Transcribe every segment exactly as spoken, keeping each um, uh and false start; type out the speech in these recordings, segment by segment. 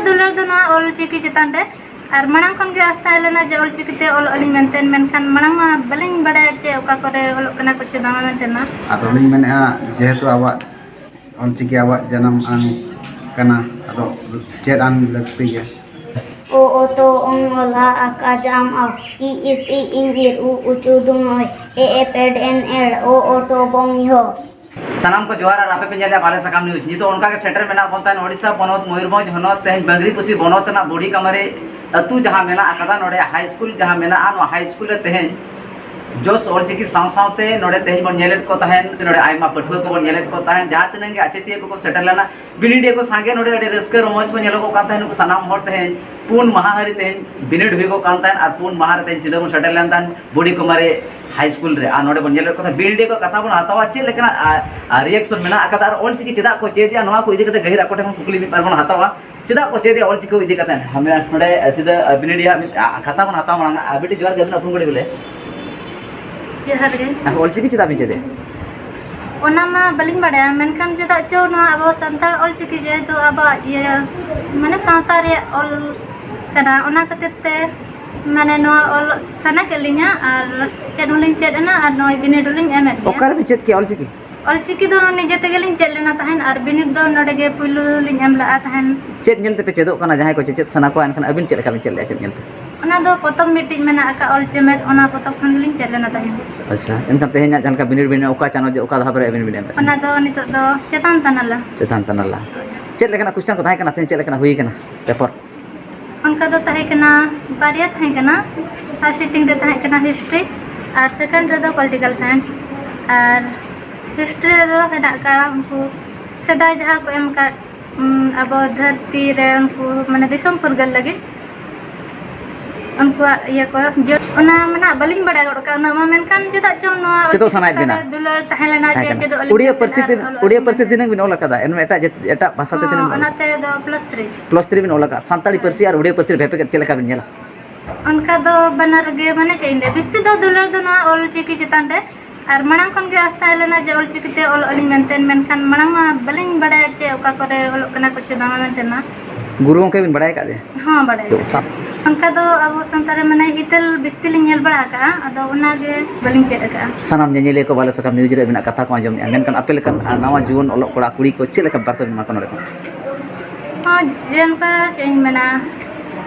ᱫᱩᱞᱟᱹᱲ ᱫᱚ ᱱᱚᱣᱟ ᱚᱞ ᱪᱤᱠᱤ ᱪᱮᱛᱟᱱ ᱨᱮ᱾ ᱟᱨ ᱢᱟᱲᱟᱝ ᱠᱷᱚᱱ ᱜᱮ ᱟᱥ ᱛᱟᱦᱮᱸ ᱞᱮᱱᱟ ᱡᱮ ᱚᱞ ᱪᱤᱠᱤ ᱛᱮ ᱚᱞᱚᱜ ᱟᱹᱞᱤᱧ ᱢᱮᱱᱛᱮ, ᱢᱮᱱᱠᱷᱟᱱ ᱢᱟᱲᱟᱝ ᱢᱟ ᱵᱟᱹᱞᱤᱧ ᱵᱟᱲᱟᱭᱟ ᱪᱮ ᱚᱠᱟ ᱠᱚᱨᱮ ᱚᱞᱚᱜ ᱠᱟᱱᱟ ᱠᱚ ᱪᱮ ᱵᱟᱝᱟ ᱢᱮᱱᱛᱮ ᱢᱟ᱾ ᱟᱫᱚ ᱞᱤᱧ ᱢᱮᱱᱮᱫᱼᱟ, ᱡᱮᱦᱮᱛᱩ ᱟᱵᱚᱣᱟᱜ ᱚᱞ ᱪᱤᱠᱤ ᱟᱵᱚᱣᱟᱜ ᱡᱟᱱᱟᱢ ᱟᱲᱟᱝ ᱠᱟᱱᱟ, ᱟᱫᱚ ᱪᱮᱫ ᱟᱱ ᱞᱟᱹᱠᱛᱤ ᱜᱮᱭᱟ᱾ ᱚ, ᱚ, ᱛᱚ, ᱚᱝ, ᱚᱞ, ᱟ, ᱟ, ᱠᱟ, ᱡᱟ, ᱟᱢ, ᱟᱣ, ᱤ, ᱤᱥ, ᱤ, ᱤᱧ, ᱤᱨ, ᱩ, ᱩᱪᱩ, ᱫᱩᱝ, ᱚᱭ, ᱮ, ᱮᱯ, ᱮᱰ, ᱮᱱ, ᱮᱲ, ᱚ, ᱚ, ᱛᱚ, ᱵᱚᱝ, ᱭᱚ᱾ ᱥᱟᱱᱟᱢ ᱠᱚ ᱡᱚᱦᱟᱨ ᱟᱨ ᱟᱯᱮ ᱯᱮ ᱧᱮᱞᱮᱫᱼᱟ ᱵᱷᱟᱞᱮ ᱥᱟᱠᱟᱢ ᱱᱤᱭᱩᱡᱽ᱾ ᱱᱤᱛᱚᱜ ᱚᱱᱠᱟ ᱜᱮ ᱥᱮᱴᱮᱨ ᱢᱮᱱᱟᱜ ᱵᱚᱱ ᱛᱟᱦᱮᱱ ᱳᱰᱤᱥᱟ ᱯᱚᱱᱚᱛ ᱢᱚᱭᱩᱨᱵᱷᱚᱸᱡᱽ ᱦᱚᱱᱚᱛ, ᱛᱮᱦᱮᱧ ᱵᱟᱝᱨᱤᱯᱚᱥᱤ ᱵᱚᱱᱚᱛ ᱨᱮᱱᱟᱜ ᱵᱩᱰᱷᱤ ᱠᱟᱢᱟᱨᱤ ᱟᱹᱛᱩ ᱡᱟᱦᱟᱸ ᱢᱮᱱᱟᱜ ᱟᱠᱟᱫᱟ, ᱱᱚᱰᱮ ᱦᱟᱭ ᱥᱠᱩᱞ ᱡᱟᱦᱟᱸ ᱢᱮᱱᱟᱜᱼᱟ, ᱱᱚᱣᱟ ᱦᱟᱭ ᱥᱠᱩᱞ ᱨᱮ ᱛᱮᱦᱮᱧ ᱡᱚᱥ ᱚᱞᱪᱤᱠᱤ ᱥᱟᱶ ᱥᱟᱶᱛᱮ ᱱᱚᱰᱮ ᱛᱮᱦᱮᱧ ᱵᱚᱱ ᱧᱮᱞᱮᱫ ᱠᱚ ᱛᱟᱦᱮᱱ, ᱱᱚᱰᱮ ᱟᱭᱢᱟ ᱯᱟᱹᱴᱷᱩᱣᱟᱹ ᱠᱚᱵᱚᱱ ᱧᱮᱞᱮᱫ ᱠᱚ ᱛᱟᱦᱮᱱ, ᱡᱟᱦᱟᱸ ᱛᱤᱱᱟᱹᱜ ᱜᱮ ᱟᱪᱮᱛᱤᱭᱟᱹ ᱠᱚᱠᱚ ᱥᱮᱴᱮᱨ ᱞᱮᱱᱟ, ᱵᱤᱱᱤᱰᱤᱭᱟᱹ ᱠᱚ ᱥᱟᱸᱜᱮ ᱱᱚᱰᱮ ᱟᱹᱰᱤ ᱨᱟᱹᱥᱠᱟᱹ ᱨᱚᱢᱚᱡᱽ ᱠᱚ ᱧᱮᱞᱚᱜᱚᱜ ᱠᱟᱱ ᱛᱟᱦᱮᱱ᱾ ᱩᱱᱠᱩ ᱥᱟᱱᱟᱢ ᱦᱚᱲ ᱛᱮᱦᱮᱧ ᱯᱩᱱ ᱢᱟᱦᱟ ᱦᱟᱹᱨᱤ ᱛᱮᱦᱮᱧ ᱵᱤᱱᱤᱰ ᱦᱩᱭᱩᱜᱚᱜ ᱠᱟᱱ ᱛᱟᱦᱮᱱ ᱟᱨ ᱯᱩᱱ ᱢᱟᱦᱟ ᱨᱮ ᱛᱮᱦᱮᱧ ᱥᱤᱫᱷᱟᱹ ᱵᱚᱱ ᱥᱮᱴᱮᱨ ᱞᱮᱱ ᱛᱟᱦᱮᱱ ᱵᱩᱰᱷᱤ ᱠᱩᱢᱟᱨᱤ ᱦᱟᱭ ᱥᱠᱩᱞ ᱨᱮ᱾ ᱟᱨ ᱱᱚᱰᱮ ᱵᱚᱱ ᱧᱮᱞᱮᱫ ᱠᱚ ᱛᱟᱦᱮᱱ ᱵᱤᱱᱤᱰᱤᱭᱟᱹ ᱠᱚ ᱠᱟᱛᱷᱟ ᱵᱚᱱ ᱦᱟᱛᱟᱣᱟ, ᱪᱮᱫ ᱞᱮᱠᱟᱱᱟᱜ ᱟᱨ ᱨᱤᱭᱮᱠᱥᱚᱱ ᱢᱮᱱᱟᱜ ᱟᱠᱟᱫᱟ ᱟᱨ ᱚᱞᱪᱤᱠᱤ ᱪᱮᱫᱟᱜ ᱠᱚ ᱪᱮᱫ ᱮᱫᱟ, ᱱᱚᱣᱟ ᱠᱚ ᱤᱫᱤ ᱠᱟᱛᱮ ᱜᱟᱹᱦᱤᱨ ᱟᱠᱚ ᱴᱷᱮᱱ ᱠᱷᱚᱱ ᱠᱩᱠᱞᱤ ᱢᱤᱫ ᱵᱟᱨ ᱵᱚᱱ ᱦᱟᱛᱟᱣᱟ᱾ ᱪᱮᱫᱟᱜ ᱠᱚ ᱪᱮᱫ ᱮᱫᱟ ᱚᱞᱪᱤᱠᱤ ᱤᱫᱤ ᱠᱟᱛᱮ? ᱦᱟᱢᱮ-, ᱱᱚᱰᱮ ᱥᱤᱫᱷᱟᱹ ᱵᱤᱱᱤᱰᱤᱭᱟᱹ ᱢᱤᱫ ᱠᱟᱛᱷᱟ ᱵᱚᱱ ᱦᱟᱛᱟᱣ ᱢᱟᱲᱟᱝᱟ᱾ ᱟᱹᱵᱤᱱ ᱴᱷᱮᱱ ᱡᱚᱦᱟᱨ ᱜᱮ, ᱟᱹᱵᱤᱱᱟᱜ ᱩᱯᱨᱩᱢ ᱠᱟᱹᱴᱤᱡ ᱵᱚᱞᱮ᱾ ᱡᱚᱦᱟᱨ ᱜᱮ᱾ ᱚᱞᱪᱤᱠᱤ ᱪᱮᱫᱟᱜ ᱵᱤᱱ ᱪᱮᱫ ᱮᱫᱟ? ᱚᱱᱟ ᱢᱟ ᱵᱟᱹᱞᱤᱧ ᱵᱟᱲᱟᱭᱟ, ᱢᱮᱱᱠᱷᱟᱱ ᱪᱮᱫᱟᱜ ᱪᱚ ᱱᱚᱣᱟ ᱟᱵᱚ ᱥᱟᱱᱛᱟᱲ ᱚᱞᱪᱤᱠᱤ ᱡᱮᱦᱮᱛᱩ ᱟᱵᱚᱣᱟᱜ ᱤᱭᱟᱹ, ᱢᱟᱱᱮ ᱥᱟᱶᱛᱟ ᱨᱮᱭᱟᱜ ᱚᱞ ᱠᱟᱱᱟ, ᱚᱱᱟ ᱠᱷᱟᱹᱛᱤᱨ ᱛᱮ ᱢᱟᱱᱮ ᱱᱚᱣᱟ ᱚᱞ ᱥᱟᱱᱟ ᱠᱮᱫ ᱞᱤᱧᱟ ᱟᱨ ᱪᱮᱫ ᱦᱚᱸᱞᱤᱧ ᱪᱮᱫ ᱮᱱᱟ ᱟᱨ ᱱᱚᱜᱼᱚᱭ ᱵᱤᱱᱤᱰ ᱦᱚᱸᱞᱤᱧ ᱮᱢᱮᱫ ᱜᱮᱭᱟ᱾ ᱚᱠᱟ ᱨᱮᱵᱤᱱ ᱪᱮᱫ ᱠᱮᱜᱼᱟ ᱚᱞᱪᱤᱠᱤ? ᱚᱞᱪᱤᱠᱤ ᱫᱚ ᱱᱤᱡᱮ ᱛᱮᱜᱮᱞᱤᱧ ᱪᱮᱫ ᱞᱮᱱᱟ ᱛᱟᱦᱮᱸᱫ ᱟᱨ ᱵᱤᱱᱤᱰ ᱫᱚ ᱱᱚᱰᱮ ᱜᱮ ᱯᱩᱭᱞᱩ ᱞᱤᱧ ᱮᱢ ᱞᱟᱜᱼᱟ ᱛᱟᱦᱮᱸᱫ᱾ ᱪᱮᱫ ᱧᱮᱞ ᱛᱮᱯᱮ ᱪᱮᱫᱚᱜ ᱠᱟᱱᱟ? ᱡᱟᱦᱟᱸᱭ ᱠᱚ ᱪᱮᱪᱮᱫ ᱥᱟᱱᱟ ᱠᱚᱣᱟ, ᱮᱱᱠᱷᱟᱱ ᱟᱹᱵᱤᱱ ᱪᱮᱫ ᱞᱮᱠᱟ ᱵᱤᱱ ᱪᱮᱫ ᱞᱮᱜᱼᱟ? ᱪᱮᱫ ᱧᱮᱞ ᱛᱮ? ᱚᱱᱟ ᱫᱚ ᱯᱚᱛᱚᱵ ᱢᱤᱫᱴᱤᱡ ᱢᱮᱱᱟᱜ ᱟᱠᱟᱫ, ᱚᱞ ᱪᱮᱢᱮᱫ, ᱚᱱᱟ ᱯᱚᱛᱚᱵ ᱠᱷᱚᱱ ᱜᱮᱞᱤᱧ ᱪᱮᱫ ᱞᱮᱱᱟ ᱛᱟᱦᱮᱸᱫ᱾ ᱟᱪᱪᱷᱟ, ᱮᱱᱠᱷᱟᱱ ᱛᱮᱦᱮᱧᱟᱜ ᱡᱟᱦᱟᱸ ᱞᱮᱠᱟ ᱵᱤᱱᱤᱰ ᱵᱤᱱ, ᱚᱠᱟ ᱪᱟᱱᱟᱪ ᱨᱮ, ᱚᱠᱟ ᱫᱷᱟᱯ ᱨᱮ ᱟᱹᱵᱤᱱ ᱵᱤᱱ ᱮᱢ ᱞᱮᱫ ᱛᱟᱦᱮᱸᱫ? ᱚᱱᱟ ᱫᱚ ᱱᱤᱛᱚᱜ ᱫᱚ ᱪᱮᱛᱟᱱ ᱛᱟᱱᱟᱞᱟ᱾ ᱪᱮᱛᱟᱱ ᱛᱟᱱᱟᱞᱟ᱾ ᱪᱮᱫ ᱞᱮᱠᱟᱱᱟᱜ ᱠᱚᱥᱪᱮᱱ ᱠᱚ ᱛᱟᱦᱮᱸ ᱠᱟᱱᱟ ᱛᱮᱦᱮᱧ? ᱪᱮᱫ ᱞᱮᱠᱟᱱᱟᱜ ᱦᱩᱭ ᱠᱟᱱᱟ ᱯᱮᱯᱟᱨ? ᱚᱱᱠᱟ ᱫᱚ ᱛᱟᱦᱮᱸ ᱠᱟᱱᱟ, ᱵᱟᱨᱭᱟ ᱛᱟᱦᱮᱸ ᱠᱟᱱᱟ᱾ ᱯᱷᱟᱥᱴ ᱥᱤᱴᱤᱝ ᱨᱮ ᱛᱟᱦᱮᱸ ᱠᱟᱱᱟ ᱦᱤᱥᱴᱨᱤ ᱟᱨ ᱥᱮᱠᱮᱱᱰ ᱨᱮᱫᱚ ᱯᱚᱞᱤᱴᱤᱠᱟᱞ ᱥᱟᱭᱮᱱᱥ᱾ ᱟᱨ ᱦᱤᱥᱴᱨᱤ ᱨᱮᱫᱚ ᱦᱮᱱᱟᱜ ᱟᱠᱟᱫ ᱩᱱᱠᱩ ᱥᱮᱫᱟᱭ ᱡᱟᱦᱟᱸ ᱠᱚ ᱮᱢ ᱟᱠᱟᱫ, ᱩᱢ, ᱟᱵᱚ ᱫᱷᱟᱹᱨᱛᱤ ᱨᱮ ᱩᱱᱠᱩ ᱢᱟᱱᱮ ᱫᱤᱥᱚᱢ ᱯᱷᱩᱨᱜᱟᱹᱞ ᱞᱟᱹᱜᱤᱫ ᱩᱱᱠᱩᱣᱟᱜ ᱤᱭᱟᱹ ᱠᱚ, ᱡᱟᱹ-, ᱚᱱᱟ ᱢᱟ ᱱᱟᱦᱟᱜ ᱵᱟᱹᱞᱤᱧ ᱵᱟᱲᱟᱭ ᱜᱚᱫ ᱠᱟᱜᱼᱟ ᱩᱱᱟᱹᱜ ᱢᱟ, ᱢᱮᱱᱠᱷᱟᱱ ᱪᱮᱫᱟᱜ ᱪᱚᱝ ᱱᱚᱣᱟ ᱪᱮᱫᱚᱜ ᱚᱞᱪᱤᱠᱤ ᱥᱟᱱᱟᱭᱮᱫ ᱪᱮᱛᱟᱱ ᱵᱮᱱᱟ? ᱨᱮ ᱫᱩᱞᱟᱹᱲ ᱛᱟᱦᱮᱸ ᱞᱮᱱᱟ ᱛᱟᱦᱮᱸ ᱡᱮ ᱠᱟᱱᱟ᱾ ᱪᱮᱫᱚᱜ ᱟᱹᱞᱤᱧ ᱩᱲᱤᱭᱟ ᱢᱮᱱᱛᱮ ᱯᱟᱹᱨᱥᱤ ᱟᱨ ᱛᱤᱱ-, ᱚᱞᱚᱜ ᱩᱲᱤᱭᱟ ᱟᱹᱞᱤᱧ ᱯᱟᱹᱨᱥᱤ ᱢᱮᱱᱛᱮ᱾ ᱛᱤᱱᱟᱹᱜ ᱵᱤᱱ ᱚᱞ ᱟᱠᱟᱫᱟ? ᱮᱱ ᱮᱴᱟᱜ ᱡᱟᱹᱛ-, ᱮᱴᱟᱜ ᱵᱷᱟᱥᱟ ᱛᱮ ᱦᱚᱸ, ᱛᱤᱱᱟᱹᱜ ᱵᱤᱱ ᱚᱞ ᱚᱱᱟᱛᱮ ᱫᱚ ᱯᱞᱟᱥ ᱛᱷᱨᱤ᱾ ᱯᱞᱟᱥ ᱛᱷᱨᱤ ᱵᱤᱱ ᱚᱞ ᱟᱠᱟᱫ, ᱥᱟᱱᱛᱟᱲᱤ ᱦᱳᱭ᱾ ᱯᱟᱹᱨᱥᱤ ᱟᱨ ᱩᱲᱤᱭᱟ ᱯᱟᱹᱨᱥᱤ ᱨᱮ ᱵᱷᱮᱯᱮᱜᱮᱫ ᱪᱮᱫ ᱞᱮᱠᱟ ᱵᱤᱱ ᱧᱮᱞᱟ? ᱚᱱᱠᱟ ᱫᱚ ᱵᱟᱱᱟᱨ ᱜᱮ, ᱢᱟᱱᱮ ᱪᱮᱫ ᱤᱧ ᱞᱟᱹᱭᱟ, ᱵᱤᱥᱛᱤ ᱫᱚ ᱫᱩᱞᱟᱹᱲ ᱫᱚ ᱱᱚᱣᱟ ᱚᱞ ᱪᱤᱠᱤ ᱪᱮᱛᱟᱱ ᱨᱮ᱾ ᱟᱨ ᱢᱟᱲᱟᱝ ᱠᱷᱚᱱ ᱜᱮ ᱟᱥ ᱛᱟᱦᱮᱸ ᱞᱮᱱᱟ ᱡᱮ ᱚᱞ ᱪᱤᱠᱤ ᱛᱮ ᱚᱞᱚᱜ ᱟᱹᱞᱤᱧ ᱢᱮᱱᱛᱮ, ᱢᱮᱱᱠᱷᱟᱱ ᱢᱟᱲᱟᱝ ᱢᱟ ᱵᱟᱹᱞᱤᱧ ᱵᱟᱲᱟᱭᱟ ᱪᱮ ᱚᱠᱟ ᱠᱚᱨᱮ ᱚᱞᱚᱜ ᱠᱟᱱᱟ ᱠᱚ ᱪᱮ ᱵᱟᱝᱟ ᱢᱮᱱᱛᱮ ᱢᱟ᱾ ᱜᱩᱨᱩ ᱜᱚᱢᱠᱮ ᱵᱤᱱ ᱵᱟᱲᱟᱭ ᱟᱠᱟᱫᱮᱭᱟ? ᱦᱚᱸ, ᱵᱟᱲᱟᱭ ᱛᱚ, ᱜᱮ᱾ ᱥᱟᱵ- ᱚᱱᱠᱟ ᱫᱚ ᱟᱵᱚ ᱥᱟᱱᱛᱟᱲ ᱨᱮ ᱢᱟᱱᱮ ᱦᱤᱛᱟᱹᱞ ᱵᱤᱥᱛᱤ ᱞᱤᱧ ᱧᱮᱞ ᱵᱟᱲᱟ ᱟᱠᱟᱜᱼᱟ, ᱟᱫᱚ ᱚᱱᱟᱜᱮ ᱵᱟᱹᱞᱤᱧ ᱪᱮᱫ ᱟᱠᱟᱜᱼᱟ᱾ ᱥᱟᱱᱟᱢ ᱧᱮᱧᱮᱞᱤᱭᱟᱹ ᱠᱚ ᱵᱟᱞᱮ ᱥᱟᱠᱟᱢ news ᱨᱮ ᱟᱹᱵᱤᱱᱟᱜ ᱠᱟᱛᱷᱟ ᱠᱚ ᱟᱸᱡᱚᱢᱮᱫᱼᱟ, ᱢᱮᱱᱠᱷᱟᱱ ᱟᱯᱮ ᱞᱮᱠᱟᱱ, ᱟᱨ ᱱᱟᱣᱟ ᱡᱩᱣᱟᱹᱱ ᱚᱞᱚᱜ ᱠᱚᱲᱟ ᱠᱩᱲᱤ ᱠᱚ ᱪᱮᱫ ᱞᱮᱠᱟ ᱵᱟᱨᱛᱟ ᱵᱤᱱ ᱮᱢᱟ ᱠᱚᱣᱟ ᱱᱚᱰᱮ ᱠᱷᱚᱱ? ᱦᱚᱸ, ᱡᱮ ᱚᱱᱠᱟ ᱪᱮᱫ ᱤᱧ ᱢᱮᱱᱟ,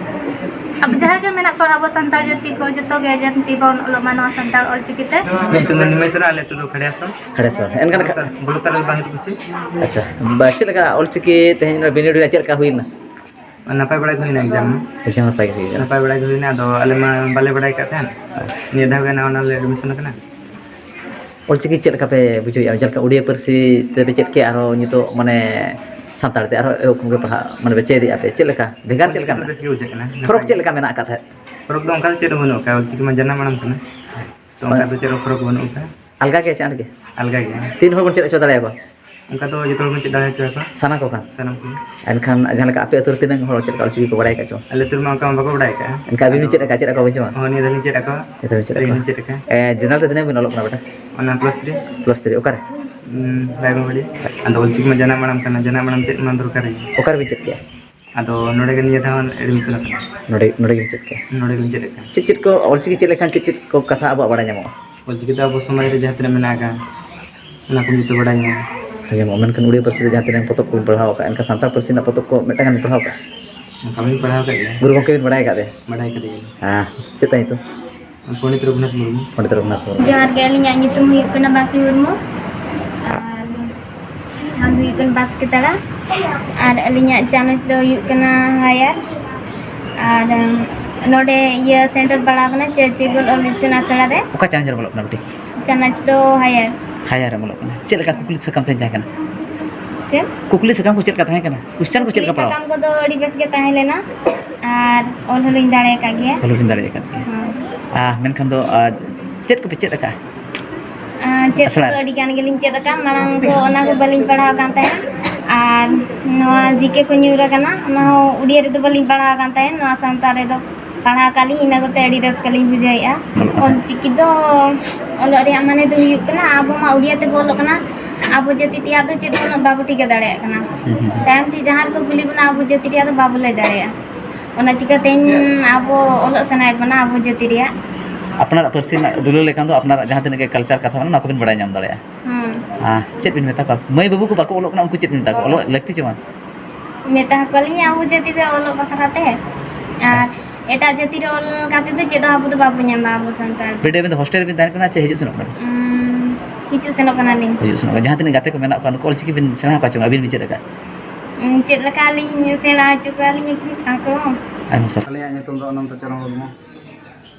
ᱟᱵᱚ ᱡᱟᱦᱟᱸ ᱜᱮ ᱢᱮᱱᱟᱜ ᱠᱚᱣᱟ ᱟᱵᱚ ᱥᱟᱱᱛᱟᱲ ᱡᱟᱹᱛᱤ ᱠᱚ, ᱡᱚᱛᱚ ᱜᱮ ᱡᱟᱹᱛᱤ ᱵᱚᱱ ᱚᱞᱚᱜ ᱢᱟ ᱱᱚᱣᱟ ᱥᱟᱱᱛᱟᱲ ᱚᱞᱪᱤᱠᱤ ᱛᱮ᱾ ᱤᱧᱟᱹᱜ ᱧᱩᱛᱩᱢ ᱫᱚ ᱱᱤᱢᱮᱥ ᱥᱚᱨᱮᱱ, ᱟᱞᱮ ᱟᱹᱛᱩ ᱫᱚ ᱠᱷᱟᱲᱤᱭᱟᱥᱚᱞ᱾ ᱠᱷᱟᱲᱤᱭᱟᱥᱚᱞ᱾ ᱮᱱᱠᱷᱟᱱ ᱵᱚᱞᱚᱛᱟᱨ, ᱵᱚᱞᱚᱛᱟᱨ ᱫᱚ ᱵᱟᱝ ᱦᱩᱭᱩᱜ ᱠᱩᱥᱤ᱾ ᱟᱪᱪᱷᱟ, ᱵᱟ, ᱪᱮᱫ ᱞᱮᱠᱟ ᱚᱞᱪᱤᱠᱤ ᱛᱮᱦᱮᱧ ᱱᱚᱣᱟ ᱵᱤᱱᱤᱰ ᱨᱮ ᱪᱮᱫ ᱞᱮᱠᱟ ᱦᱩᱭᱱᱟ? ᱱᱟᱯᱟᱭ ᱵᱟᱲᱟ ᱜᱮ ᱦᱩᱭᱱᱟ exam ᱢᱟ᱾ Exam ᱱᱟᱯᱟᱭ ᱜᱮ ᱦᱩᱭᱱᱟ᱾ ᱱᱟᱯᱟᱭ ᱵᱟᱲᱟ ᱜᱮ ᱦᱩᱭᱱᱟ, ᱟᱫᱚ ᱟᱞᱮ ᱢᱟ ᱵᱟᱞᱮ ᱵᱟᱲᱟᱭ ᱠᱟᱜ ᱛᱟᱦᱮᱸᱫ᱾ ᱱᱤᱭᱟᱹ ᱫᱷᱟᱣ ᱜᱮ ᱱᱟᱣᱟ ᱱᱟᱣᱟ ᱞᱮ admission ᱟᱠᱟᱱᱟ᱾ ᱚᱞᱪᱤᱠᱤ ᱪᱮᱫ ᱞᱮᱠᱟ ᱯᱮ ᱵᱩᱡᱷᱟᱹᱣᱮᱫᱼᱟ? ᱡᱮᱞᱮᱠᱟ ᱩᱲᱤᱭᱟ ᱯᱟᱹᱨᱥᱤ ᱛᱮᱯᱮ ᱪᱮᱫ ᱠᱮᱫ, ᱟᱨᱦᱚᱸ ᱱᱤᱛᱚᱜ ᱢᱟᱱᱮ ᱥᱟᱱᱛᱟᱲ ᱛᱮ ᱟᱨᱦᱚᱸ ᱮᱦᱚᱵ ᱠᱷᱚᱱ ᱜᱮ ᱯᱟᱲᱦᱟᱜ, ᱢᱟᱱᱮ ᱯᱮ ᱪᱮᱫᱮᱜᱼᱟ ᱯᱮ, ᱪᱮᱫ ᱞᱮᱠᱟ ᱵᱷᱮᱜᱟᱨ, ᱪᱮᱫ ᱚᱞᱪᱤᱠᱤ ᱞᱮᱠᱟ ᱫᱚ ᱢᱮᱱᱟᱜᱼᱟ? ᱵᱮᱥ ᱜᱮ ᱵᱩᱡᱷᱟᱹᱜ ᱠᱟᱱᱟ, ᱱᱟᱯᱟᱭ ᱯᱷᱚᱨᱚᱠ ᱪᱮᱫ ᱜᱮ᱾ ᱞᱮᱠᱟ ᱢᱮᱱᱟᱜ ᱟᱠᱟᱫ ᱛᱟᱦᱮᱸᱫ? ᱯᱷᱚᱨᱚᱠ ᱫᱚ ᱚᱱᱠᱟ ᱫᱚ ᱪᱮᱫ ᱦᱚᱸ ᱵᱟᱹᱱᱩᱜ ᱟᱠᱟᱫᱟ, ᱚᱞᱪᱤᱠᱤ ᱢᱟ ᱡᱟᱱᱟᱢ ᱟᱲᱟᱝ ᱠᱟᱱᱟ, ᱛᱚ ᱚᱱᱠᱟ ᱫᱚ ᱪᱮᱫ ᱦᱚᱸ ᱯᱷᱚᱨᱚᱠ ᱵᱟᱹᱱᱩᱜ ᱟᱠᱟᱫᱟ᱾ ᱟᱞᱜᱟ ᱜᱮ ᱪᱮ ᱟᱸᱴ ᱜᱮ? ᱟᱞᱜᱟ ᱜᱮᱭᱟ᱾ ᱛᱤᱱ ᱦᱚᱲ ᱵᱚᱱ ᱪᱮᱫ ᱦᱚᱪᱚ ᱫᱟᱲᱮᱭᱟᱠᱚᱣᱟ? ᱚᱱᱠᱟ ᱫᱚ ᱡᱚᱛᱚ ᱦᱚᱲ ᱵᱚᱱ ᱪᱮᱫ ᱫᱟᱲᱮ ᱦᱚᱪᱚ ᱟᱠᱚᱣᱟ᱾ ᱥᱟᱱᱟ ᱠᱚ ᱠᱷᱟᱱ? ᱥᱟᱱᱟᱢ ᱠᱚ᱾ ᱮᱱᱠᱷᱟᱱ ᱡᱟᱦᱟᱸ ᱞᱮᱠᱟ ᱟᱯᱮ ᱟᱹᱛᱩ ᱨᱮ ᱛᱤᱱᱟᱹᱜ ᱦᱚᱲ ᱪᱮᱫ ᱞᱮᱠᱟ ᱚᱞᱪᱤᱠᱤ ᱠᱚ ᱵᱟᱲᱟᱭ ᱟᱠᱟᱫ ᱪᱚ? ᱟᱞᱮ ᱟᱹᱛᱩ ᱨᱮᱢᱟ ᱚᱱᱠᱟ ᱢᱟ ᱵᱟᱠᱚ ᱵᱟᱲᱟᱭ ᱟᱠᱟᱫᱼᱟ᱾ ᱮᱱᱠᱷᱟᱱ ᱟᱹᱵᱤᱱ ᱵᱤᱱ ᱟᱫᱚ ᱪᱮᱫ ᱟᱠᱟᱫ, ᱪᱮᱫ ᱟᱠᱚ ᱵᱟᱹᱱᱩᱜᱼᱟ? ᱦᱚᱸ, ᱱᱤᱭᱟᱹ ᱫᱷᱟᱣ ᱞᱤᱧ ᱪᱮᱫ ᱟᱠᱚᱣᱟ᱾ ᱱᱤᱭᱟᱹ ᱫᱷᱟᱣ ᱵᱤᱱ ᱪᱮᱫ ᱟᱹᱞᱤᱧ ᱟᱠᱚᱣᱟ? ᱞᱤᱧ ᱪᱮᱫ ᱟᱠᱟᱫᱼᱟ᱾ ᱮ, general ᱛᱮ ᱛᱤᱱᱟᱹᱜ ᱵᱤᱱ ᱚᱞᱚᱜ ᱠᱟᱱᱟ ᱵᱮᱴᱟ? ᱚᱱᱟ plus three᱾ Plus three, ᱚᱠᱟᱨᱮ? ᱩᱸ, ᱨᱟᱭᱜᱚᱲ ᱵᱟᱹᱲᱤ᱾ ᱟᱫᱚ ᱚᱞᱪᱤᱠᱤ ᱢᱟ ᱡᱟᱱᱟᱢ ᱟᱲᱟᱝ ᱠᱟᱱᱟ, ᱡᱟᱱᱟᱢ ᱟᱲᱟᱝ ᱪᱮᱫ ᱢᱟ ᱫᱚᱨᱠᱟᱨ ᱜᱮ᱾ ᱚᱠᱟᱨᱮ ᱵᱤᱱ ᱪᱮᱫ ᱠᱮᱜᱼᱟ? ᱟᱫᱚ ᱱᱚᱰᱮ ᱜᱮ ᱱᱤᱭᱟᱹ ᱫᱷᱟᱣ admission ᱟᱠᱟᱱᱟ᱾ ᱱᱚᱰᱮ, ᱱᱚᱰᱮ ᱜᱮᱵᱤᱱ ᱪᱮᱫ ᱠᱮᱜᱼᱟ? ᱱᱚᱰᱮ ᱜᱮᱞᱤᱧ ᱪᱮᱫ ᱟᱠᱟᱱᱟ᱾ ᱪᱮᱫ ᱪᱮᱫ ᱠᱚ ᱚᱞᱪᱤᱠᱤ ᱪᱮᱫ ᱞᱮᱠᱷᱟᱱ ᱪᱮᱫ ᱪᱮᱫ ᱠᱚ ᱠᱟᱛᱷᱟ ᱟᱵᱚᱣᱟᱜ ᱵᱟᱲᱟᱭ ᱧᱟᱢᱚᱜᱼᱟ? ᱚᱞᱪᱤᱠᱤ ᱫᱚ ᱟᱵᱚ ᱥᱚᱢᱟᱡᱽ ᱨᱮ ᱡᱟᱦᱟᱸ ᱛᱤᱱᱟᱹᱜ ᱢᱮᱱᱟᱜ ᱟᱠᱟᱫ, ᱚᱱᱟ ᱠᱚ ᱡᱚᱛᱚ ᱵᱟᱲᱟᱭ ᱧᱟᱢᱚᱜᱼᱟ᱾ ᱵᱟᱲᱟᱭ ᱧᱟᱢᱚᱜᱼᱟ, ᱢᱮᱱᱠᱷᱟᱱ ᱩᱲᱤᱭᱟ ᱯᱟᱹᱨᱥᱤ ᱛᱮ ᱡᱟᱦᱟᱸ ᱛᱤᱱᱟᱹᱜ ᱯᱚᱛᱚᱵ ᱠᱚ ᱯᱟᱲᱦᱟᱣ ᱟᱠᱟᱫ, ᱮᱱᱠᱷᱟᱱ ᱥᱟᱱᱛᱟᱲ ᱯᱟᱹᱨᱥᱤ ᱨᱮᱱᱟᱜ ᱯᱚᱛᱚᱵ ᱠᱚ ᱢᱤᱫᱴᱟᱝ ᱜᱟᱱ ᱯᱟᱲᱦᱟᱣ ᱟᱠᱟᱫ? ᱚᱱᱠᱟ ᱵᱟᱹᱧ ᱯᱟᱲᱦᱟᱣ ᱟᱠᱟᱫ ᱜᱮᱭᱟ᱾ ᱜᱩᱨᱩ ᱜᱚᱢᱠᱮ ᱵᱤᱱ ᱵᱟᱲᱟᱭ ᱟᱠᱟᱫ ᱫᱮ? ᱵᱟᱰᱟᱭ ᱠᱟᱫᱮ ᱜᱮᱭᱟ᱾ ᱦᱮᱸ, ᱪᱮᱫ ᱛᱟᱭ ᱧᱩᱛᱩᱢ? ᱯᱚᱱᱰᱤᱛ ᱨᱚᱜᱷᱩᱱᱟᱛᱷ ᱢᱩᱨᱢᱩ᱾ ᱯᱚᱱᱰᱤᱛ ᱨᱚᱜᱷᱩᱱᱟᱛᱷ ᱢᱩᱨᱢᱩ᱾ ᱡᱚᱦᱟᱨ ᱜᱮ, ᱟᱹᱞᱤᱧᱟᱜ ᱧᱩᱛᱩᱢ ᱦᱩᱭᱩᱜ ᱠᱟᱱᱟ ᱵᱟᱥᱤ ᱢᱩᱨᱢᱩ᱾ ᱟᱨ ᱴᱷᱟᱶ ᱫᱚ ᱦᱩᱭᱩᱜ ᱠᱟᱱᱟ ᱵᱟᱥᱠᱮ ᱛᱟᱲᱟ᱾ ᱟᱨ ᱟᱹᱞᱤᱧᱟᱜ ᱪᱟᱱᱟᱪ ᱫᱚ ᱦᱩᱭᱩᱜ ᱠᱟᱱᱟ ᱦᱟᱭᱟᱨ᱾ ᱟᱨ, ᱩᱢ, ᱱᱚᱰᱮ ᱤᱭᱟᱹ center ᱯᱟᱲᱟᱣ ᱠᱟᱱᱟ ᱪᱟᱹᱨᱪᱤᱯᱩᱨ ᱚᱞ ᱤᱛᱩᱱ ᱟᱥᱲᱟ ᱨᱮ᱾ ᱚᱠᱟ ᱪᱟᱱᱟᱪ ᱨᱮ ᱵᱚᱞᱚᱜ ᱠᱟᱱᱟ ᱵᱤᱴᱤ? ᱪᱟᱱᱟᱪ ᱫᱚ ᱦᱟᱭᱟᱨ᱾ ᱦᱟᱭᱟᱨ ᱨᱮ ᱵᱚᱞᱚᱜ ᱠᱟᱱᱟ᱾ ᱪᱮᱫ ᱞᱮᱠᱟ ᱠᱩᱠᱞᱤ ᱥᱟᱠᱟᱢ ᱛᱟᱦᱮᱸ ᱠᱟᱱᱟ? ᱪᱮᱫ? ᱠᱩᱠᱞᱤ ᱥᱟᱠᱟᱢ ᱠᱚ ᱪᱮᱫ ᱞᱮᱠᱟ ᱛᱟᱦᱮᱸ ᱠᱟᱱᱟ? Question ᱠᱚ ᱪᱮᱫ ᱠᱩᱠᱞᱤ ᱞᱮᱠᱟ ᱯᱟᱲᱟᱣ? ᱥᱟᱠᱟᱢ ᱠᱚᱫᱚ ᱟᱹᱰᱤ ᱵᱮᱥ ᱜᱮ ᱛᱟᱦᱮᱸ ᱞᱮᱱᱟ ᱟᱨ ᱚᱞ ᱦᱚᱸᱞᱤᱧ ᱫᱟᱲᱮ ᱟᱠᱟᱫ ᱜᱮᱭᱟ᱾ ᱚᱞ ᱦᱚᱸᱵᱤᱱ ᱫᱟᱲᱮ ᱟᱠᱟᱫ ᱜᱮᱭᱟ᱾ ᱦᱚᱸ᱾ ᱟᱨ ᱢᱮᱱᱠᱷᱟᱱ ᱫᱚ, ᱟᱨ ᱪᱮᱫ ᱠᱚᱯᱮ ᱪᱮᱫ ᱟᱠᱟᱫᱼᱟ? ᱟᱨ ᱪᱮᱫ ᱟᱥᱲᱟ ᱠᱚᱫᱚ ᱨᱮ? ᱟᱹᱰᱤ ᱜᱟᱱ ᱜᱮᱞᱤᱧ ᱪᱮᱫ ᱟᱠᱟᱫ᱾ ᱢᱟᱲᱟᱝ ᱫᱚ ᱚᱱᱟ ᱠᱚ ᱵᱟᱹᱞᱤᱧ ᱯᱟᱲᱦᱟᱣ ᱟᱠᱟᱱ ᱛᱟᱦᱮᱸᱫ᱾ ᱟᱨ ᱱᱚᱣᱟ ᱡᱤ ᱠᱮ ᱠᱚ ᱧᱩᱨ ᱟᱠᱟᱱᱟ, ᱚᱱᱟ ᱦᱚᱸ ᱩᱲᱤᱭᱟ ᱨᱮᱫᱚ ᱵᱟᱹᱞᱤᱧ ᱯᱟᱲᱦᱟᱣ ᱟᱠᱟᱱ ᱛᱟᱦᱮᱸᱫ, ᱱᱚᱣᱟ ᱥᱟᱱᱛᱟᱲ ᱨᱮᱫᱚ ᱯᱟᱲᱦᱟᱣ ᱟᱠᱟᱫ ᱞᱤᱧ, ᱤᱱᱟᱹ ᱠᱚᱛᱮ ᱟᱹᱰᱤ ᱨᱟᱹᱥᱠᱟᱹ ᱞᱤᱧ ᱵᱩᱡᱷᱟᱹᱣᱮᱫᱼᱟ᱾ ᱚᱞᱚᱜ ᱯᱟᱲᱦᱟᱜ᱾ ᱚᱞᱪᱤᱠᱤ ᱫᱚ ᱚᱞᱚᱜ ᱨᱮᱭᱟᱜ ᱢᱟᱱᱮ ᱫᱚ ᱦᱩᱭᱩᱜ ᱠᱟᱱᱟ, ᱟᱵᱚ ᱢᱟ ᱩᱲᱤᱭᱟ ᱛᱮᱵᱚ ᱚᱞᱚᱜ ᱠᱟᱱᱟ, ᱟᱵᱚ ᱡᱟᱹᱛᱤ ᱛᱮᱭᱟᱜ ᱫᱚ ᱪᱮᱫ ᱦᱚᱸ ᱩᱱᱟᱹᱜ ᱵᱟᱵᱚ ᱴᱷᱤᱠᱟᱹ ᱫᱟᱲᱮᱭᱟᱜ ᱠᱟᱱᱟ᱾ ᱦᱩᱸ, ᱦᱩᱸ, ᱦᱩᱸ᱾ ᱛᱟᱭᱚᱢ ᱛᱮ ᱡᱟᱦᱟᱸ ᱨᱮᱠᱚ ᱠᱩᱞᱤ ᱵᱚᱱᱟ, ᱟᱵᱚ ᱡᱟᱹᱛᱤ ᱨᱮᱭᱟᱜ ᱫᱚ ᱵᱟᱵᱚ ᱞᱟᱹᱭ ᱫᱟᱲᱮᱭᱟᱜᱼᱟ᱾ ᱚᱱᱟ ᱪᱤᱠᱟᱹ ᱛᱮᱦᱮᱧ ᱟᱵᱚ ᱚᱞᱚᱜ ᱥᱟᱱᱟᱭᱮᱫ ᱵᱚᱱᱟ, ᱟᱵᱚ ᱡᱟᱹᱛᱤ ᱨᱮᱭᱟᱜ᱾ ᱟᱯᱱᱟᱨᱟᱜ ᱯᱟᱹᱨᱥᱤ ᱨᱮᱱᱟᱜ ᱫᱩᱞᱟᱹᱲ ᱞᱮᱠᱷᱟᱱ ᱫᱚ ᱟᱯᱱᱟᱨᱟᱜ ᱡᱟᱦᱟᱸ ᱛᱤᱱᱟᱹᱜ ᱜᱮ culture ᱠᱟᱛᱷᱟ ᱢᱮᱱᱟᱜᱼᱟ, ᱚᱱᱟ ᱠᱚᱵᱤᱱ ᱵᱟᱲᱟᱭ ᱧᱟᱢ ᱫᱟᱲᱮᱭᱟᱜᱼᱟ᱾ ᱦᱩᱸ᱾ ᱟᱨ ᱪᱮᱫ ᱵᱤᱱ ᱢᱮᱛᱟ ᱠᱚᱣᱟ? ᱢᱟᱹᱭ ᱵᱟᱹᱵᱩ ᱠᱚ ᱵᱟᱠᱚ ᱚᱞᱚᱜ ᱠᱟᱱᱟ, ᱩᱱᱠᱩ ᱪᱮᱫ ᱵᱤᱱ ᱢᱮᱛᱟ ᱠᱚᱣᱟ? ᱚᱞᱚᱜ ᱞᱟᱹᱠᱛᱤ ᱪᱮ ᱵᱟᱝ? ᱢᱮᱛᱟ ᱠᱚᱣᱟᱞᱤᱧ ᱟᱵᱚ ᱡᱟᱹᱛᱤ ᱨᱮ ᱚᱞᱚᱜ ᱵᱟᱠᱷᱨᱟ ᱛᱮ᱾ ᱟᱨ ᱮᱴᱟᱜ ᱡᱟᱹᱛᱤ ᱨᱮ ᱚᱞ ᱠᱟᱛᱮ ᱫᱚ ᱪᱮᱫ ᱦᱚᱸ ᱟᱵᱚ ᱫᱚ ᱵᱟᱵᱚ ᱧᱟᱢᱟ, ᱟᱵᱚ ᱥᱟᱱᱛᱟᱲ᱾ ᱵᱤᱴᱤ, ᱟᱹᱵᱤᱱ ᱫᱚ hostel ᱨᱮᱵᱤᱱ ᱛᱟᱦᱮᱱ ᱠᱟᱱᱟ ᱪᱮ ᱦᱤᱡᱩᱜ ᱥᱮᱱᱚᱜ ᱠᱟᱱᱟ? ᱩᱸ, ᱦᱤᱡᱩᱜ ᱥᱮᱱᱚᱜ ᱠᱟᱱᱟᱞᱤᱧ᱾ ᱦᱤᱡᱩᱜ ᱥᱮᱱᱚᱜ ᱠᱟᱱᱟ᱾ ᱡᱟᱦᱟᱸ ᱛᱤᱱᱟᱹᱜ ᱜᱟᱛᱮ ᱠᱚ ᱢᱮᱱᱟᱜ ᱠᱚᱣᱟ, ᱱᱩᱠᱩ ᱚᱞᱪᱤᱠᱤ ᱵᱤᱱ ᱥᱮᱬᱟ ᱟᱠᱚᱣᱟ ᱪᱮ ᱵᱟᱝ? ᱟᱹᱵᱤᱱ ᱵᱤᱱ ᱪᱮᱫ ᱟᱠᱟᱫ? ᱩᱸ, ᱪᱮᱫ ᱞᱮᱠᱟ ᱞᱤᱧ ᱥᱮᱬᱟ ᱦᱚᱪᱚ ᱠᱚᱣᱟᱞᱤᱧ ᱮᱱᱠᱷᱟᱱ ᱟᱠᱚ ᱦᱚᱸ᱾ ᱟᱭᱢᱟ ᱥᱟᱨᱦᱟᱣ᱾ ᱟᱹᱞᱤᱧᱟᱜ ᱧᱩᱛᱩᱢ ᱫᱚ ᱚᱱᱚᱱᱛᱚ ᱪᱚᱨᱚᱱ ᱢᱩᱨᱢᱩ᱾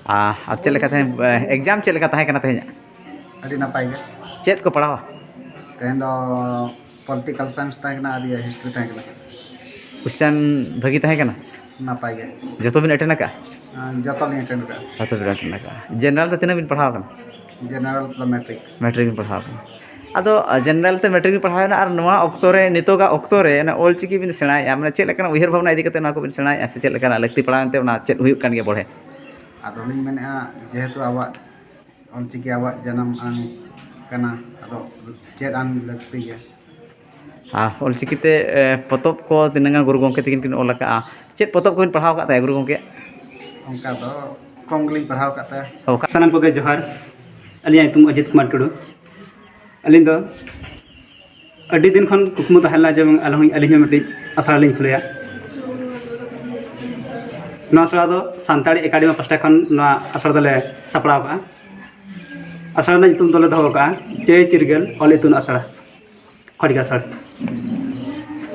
ᱟ-, ᱟᱨ ᱪᱮᱫ ᱞᱮᱠᱟ ᱛᱟᱦᱮᱸ, exam ᱪᱮᱫ ᱞᱮᱠᱟ ᱛᱟᱦᱮᱸ ᱠᱟᱱᱟ ᱛᱮᱦᱮᱧᱟᱜ? ᱟᱹᱰᱤ ᱱᱟᱯᱟᱭ ᱜᱮ᱾ ᱪᱮᱫ ᱠᱚ ᱯᱟᱲᱦᱟᱣᱟ? ᱛᱮᱦᱮᱧ ᱫᱚ political science ᱛᱟᱦᱮᱸ ᱠᱟᱱᱟ ᱟᱨ ᱤᱭᱟᱹ history ᱛᱟᱦᱮᱸ ᱠᱟᱱᱟ᱾ Question ᱵᱷᱟᱹᱜᱤ ᱛᱟᱦᱮᱸ ᱠᱟᱱᱟ? ᱱᱟᱯᱟᱭ ᱜᱮ᱾ ᱡᱚᱛᱚ ᱵᱤᱱ attend ᱟᱠᱟᱫᱼᱟ? ᱟᱸ, ᱡᱚᱛᱚ ᱞᱤᱧ attend ᱟᱠᱟᱫᱼᱟ᱾ ᱡᱚᱛᱚ ᱵᱤᱱ attend ᱟᱠᱟᱫᱼᱟ᱾ General ᱛᱮ ᱛᱤᱱᱟᱹᱜ ᱵᱤᱱ ᱯᱟᱲᱦᱟᱣ ᱟᱠᱟᱱᱟ? General ᱫᱚ matric᱾ Matric ᱵᱤᱱ ᱯᱟᱲᱦᱟᱣ ᱟᱠᱟᱱᱟ᱾ ᱟᱫᱚ, ᱟ, general ᱛᱮ matric ᱵᱤᱱ ᱯᱟᱲᱦᱟᱣ ᱮᱱᱟ ᱟᱨ ᱱᱚᱣᱟ ᱚᱠᱛᱚ ᱨᱮ, ᱱᱤᱛᱚᱜᱟᱜ ᱚᱠᱛᱚ ᱨᱮ ᱚᱱᱟ ᱚᱞ ᱪᱤᱠᱤ ᱵᱤᱱ ᱥᱮᱬᱟᱭᱮᱫᱼᱟ, ᱢᱟᱱᱮ ᱪᱮᱫ ᱞᱮᱠᱟᱱᱟᱜ ᱩᱭᱦᱟᱹᱨ ᱵᱷᱟᱵᱽᱱᱟ ᱤᱫᱤ ᱠᱟᱛᱮ ᱱᱚᱣᱟ ᱠᱚᱵᱤᱱ ᱥᱮᱬᱟᱭᱮᱫᱼᱟ ᱥᱮ ᱪᱮᱫ ᱞᱮᱠᱟᱱᱟᱜ ᱞᱟᱹᱠᱛᱤ ᱯᱟᱲᱟᱣᱮᱱ ᱛᱮ ᱚᱱᱟ ᱪᱮᱫ ᱦᱩᱭᱩᱜ ᱠᱟᱱ ᱜᱮᱭᱟ ᱵᱚᱞᱮ? ᱟᱫᱚ ᱞᱤᱧ ᱢᱮᱱᱮᱫᱼᱟ, ᱡᱮᱦᱮᱛᱩ ᱟᱵᱚᱣᱟᱜ ᱚᱞᱪᱤᱠᱤ ᱟᱵᱚᱣᱟᱜ ᱡᱟᱱᱟᱢ ᱟᱲᱟᱝ ᱠᱟᱱᱟ, ᱟᱫᱚ ᱪᱮᱫ ᱟᱱ ᱞᱟᱹᱠᱛᱤ ᱜᱮᱭᱟ᱾ ᱟᱨ ᱚᱞᱪᱤᱠᱤ ᱛᱮ, ᱮ, ᱯᱚᱛᱚᱵ ᱠᱚ ᱛᱤᱱᱟᱹᱜ ᱜᱟᱱ ᱜᱩᱨᱩ ᱜᱚᱢᱠᱮ ᱛᱟᱹᱠᱤᱱ ᱠᱤᱱ ᱚᱞ ᱟᱠᱟᱫᱼᱟ? ᱪᱮᱫ ᱯᱚᱛᱚᱵ ᱠᱚᱵᱤᱱ ᱯᱟᱲᱦᱟᱣ ᱟᱠᱟᱫ ᱛᱟᱭᱟ ᱜᱩᱨᱩ ᱜᱚᱢᱠᱮᱭᱟᱜ? ᱚᱱᱠᱟ ᱫᱚ ᱠᱚᱢ ᱜᱮᱞᱤᱧ ᱯᱟᱲᱦᱟᱣ ᱟᱠᱟᱫ ᱛᱟᱭᱟ᱾ ᱚᱠᱟ? ᱥᱟᱱᱟᱢ ᱠᱚᱜᱮ ᱡᱚᱦᱟᱨ᱾ ᱟᱹᱞᱤᱧᱟᱜ ᱧᱩᱛᱩᱢ ᱚᱡᱤᱛ ᱠᱩᱢᱟᱨ ᱴᱩᱰᱩ᱾ ᱟᱹᱞᱤᱧ ᱫᱚ ᱟᱹᱰᱤ ᱫᱤᱱ ᱠᱷᱚᱱ ᱠᱩᱠᱢᱩ ᱛᱟᱦᱮᱸ ᱞᱮᱱᱟ ᱡᱮ ᱟᱞᱮ ᱦᱚᱸ, ᱟᱹᱞᱤᱧ ᱦᱚᱸ ᱢᱤᱫᱴᱤᱡ ᱟᱥᱲᱟ ᱞᱤᱧ ᱠᱷᱩᱞᱟᱹᱭᱟ᱾ ᱱᱚᱣᱟ ᱟᱥᱲᱟ ᱫᱚ ᱥᱟᱱᱛᱟᱲᱤ ᱮᱠᱟᱰᱮᱢᱤ ᱯᱟᱥᱴᱟ ᱠᱷᱚᱱ ᱱᱚᱣᱟ ᱟᱥᱲᱟ ᱫᱚᱞᱮ ᱥᱟᱯᱲᱟᱣ ᱠᱟᱜᱼᱟ᱾ ᱟᱥᱲᱟ ᱨᱮᱱᱟᱜ ᱧᱩᱛᱩᱢ ᱫᱚᱞᱮ ᱫᱚᱦᱚ ᱠᱟᱜᱼᱟ ᱪᱟᱹᱭ ᱪᱤᱨᱜᱟᱹᱞ ᱚᱞ ᱤᱛᱩᱱ ᱟᱥᱲᱟ, ᱠᱷᱚᱲᱤᱠᱟᱥᱟᱲ᱾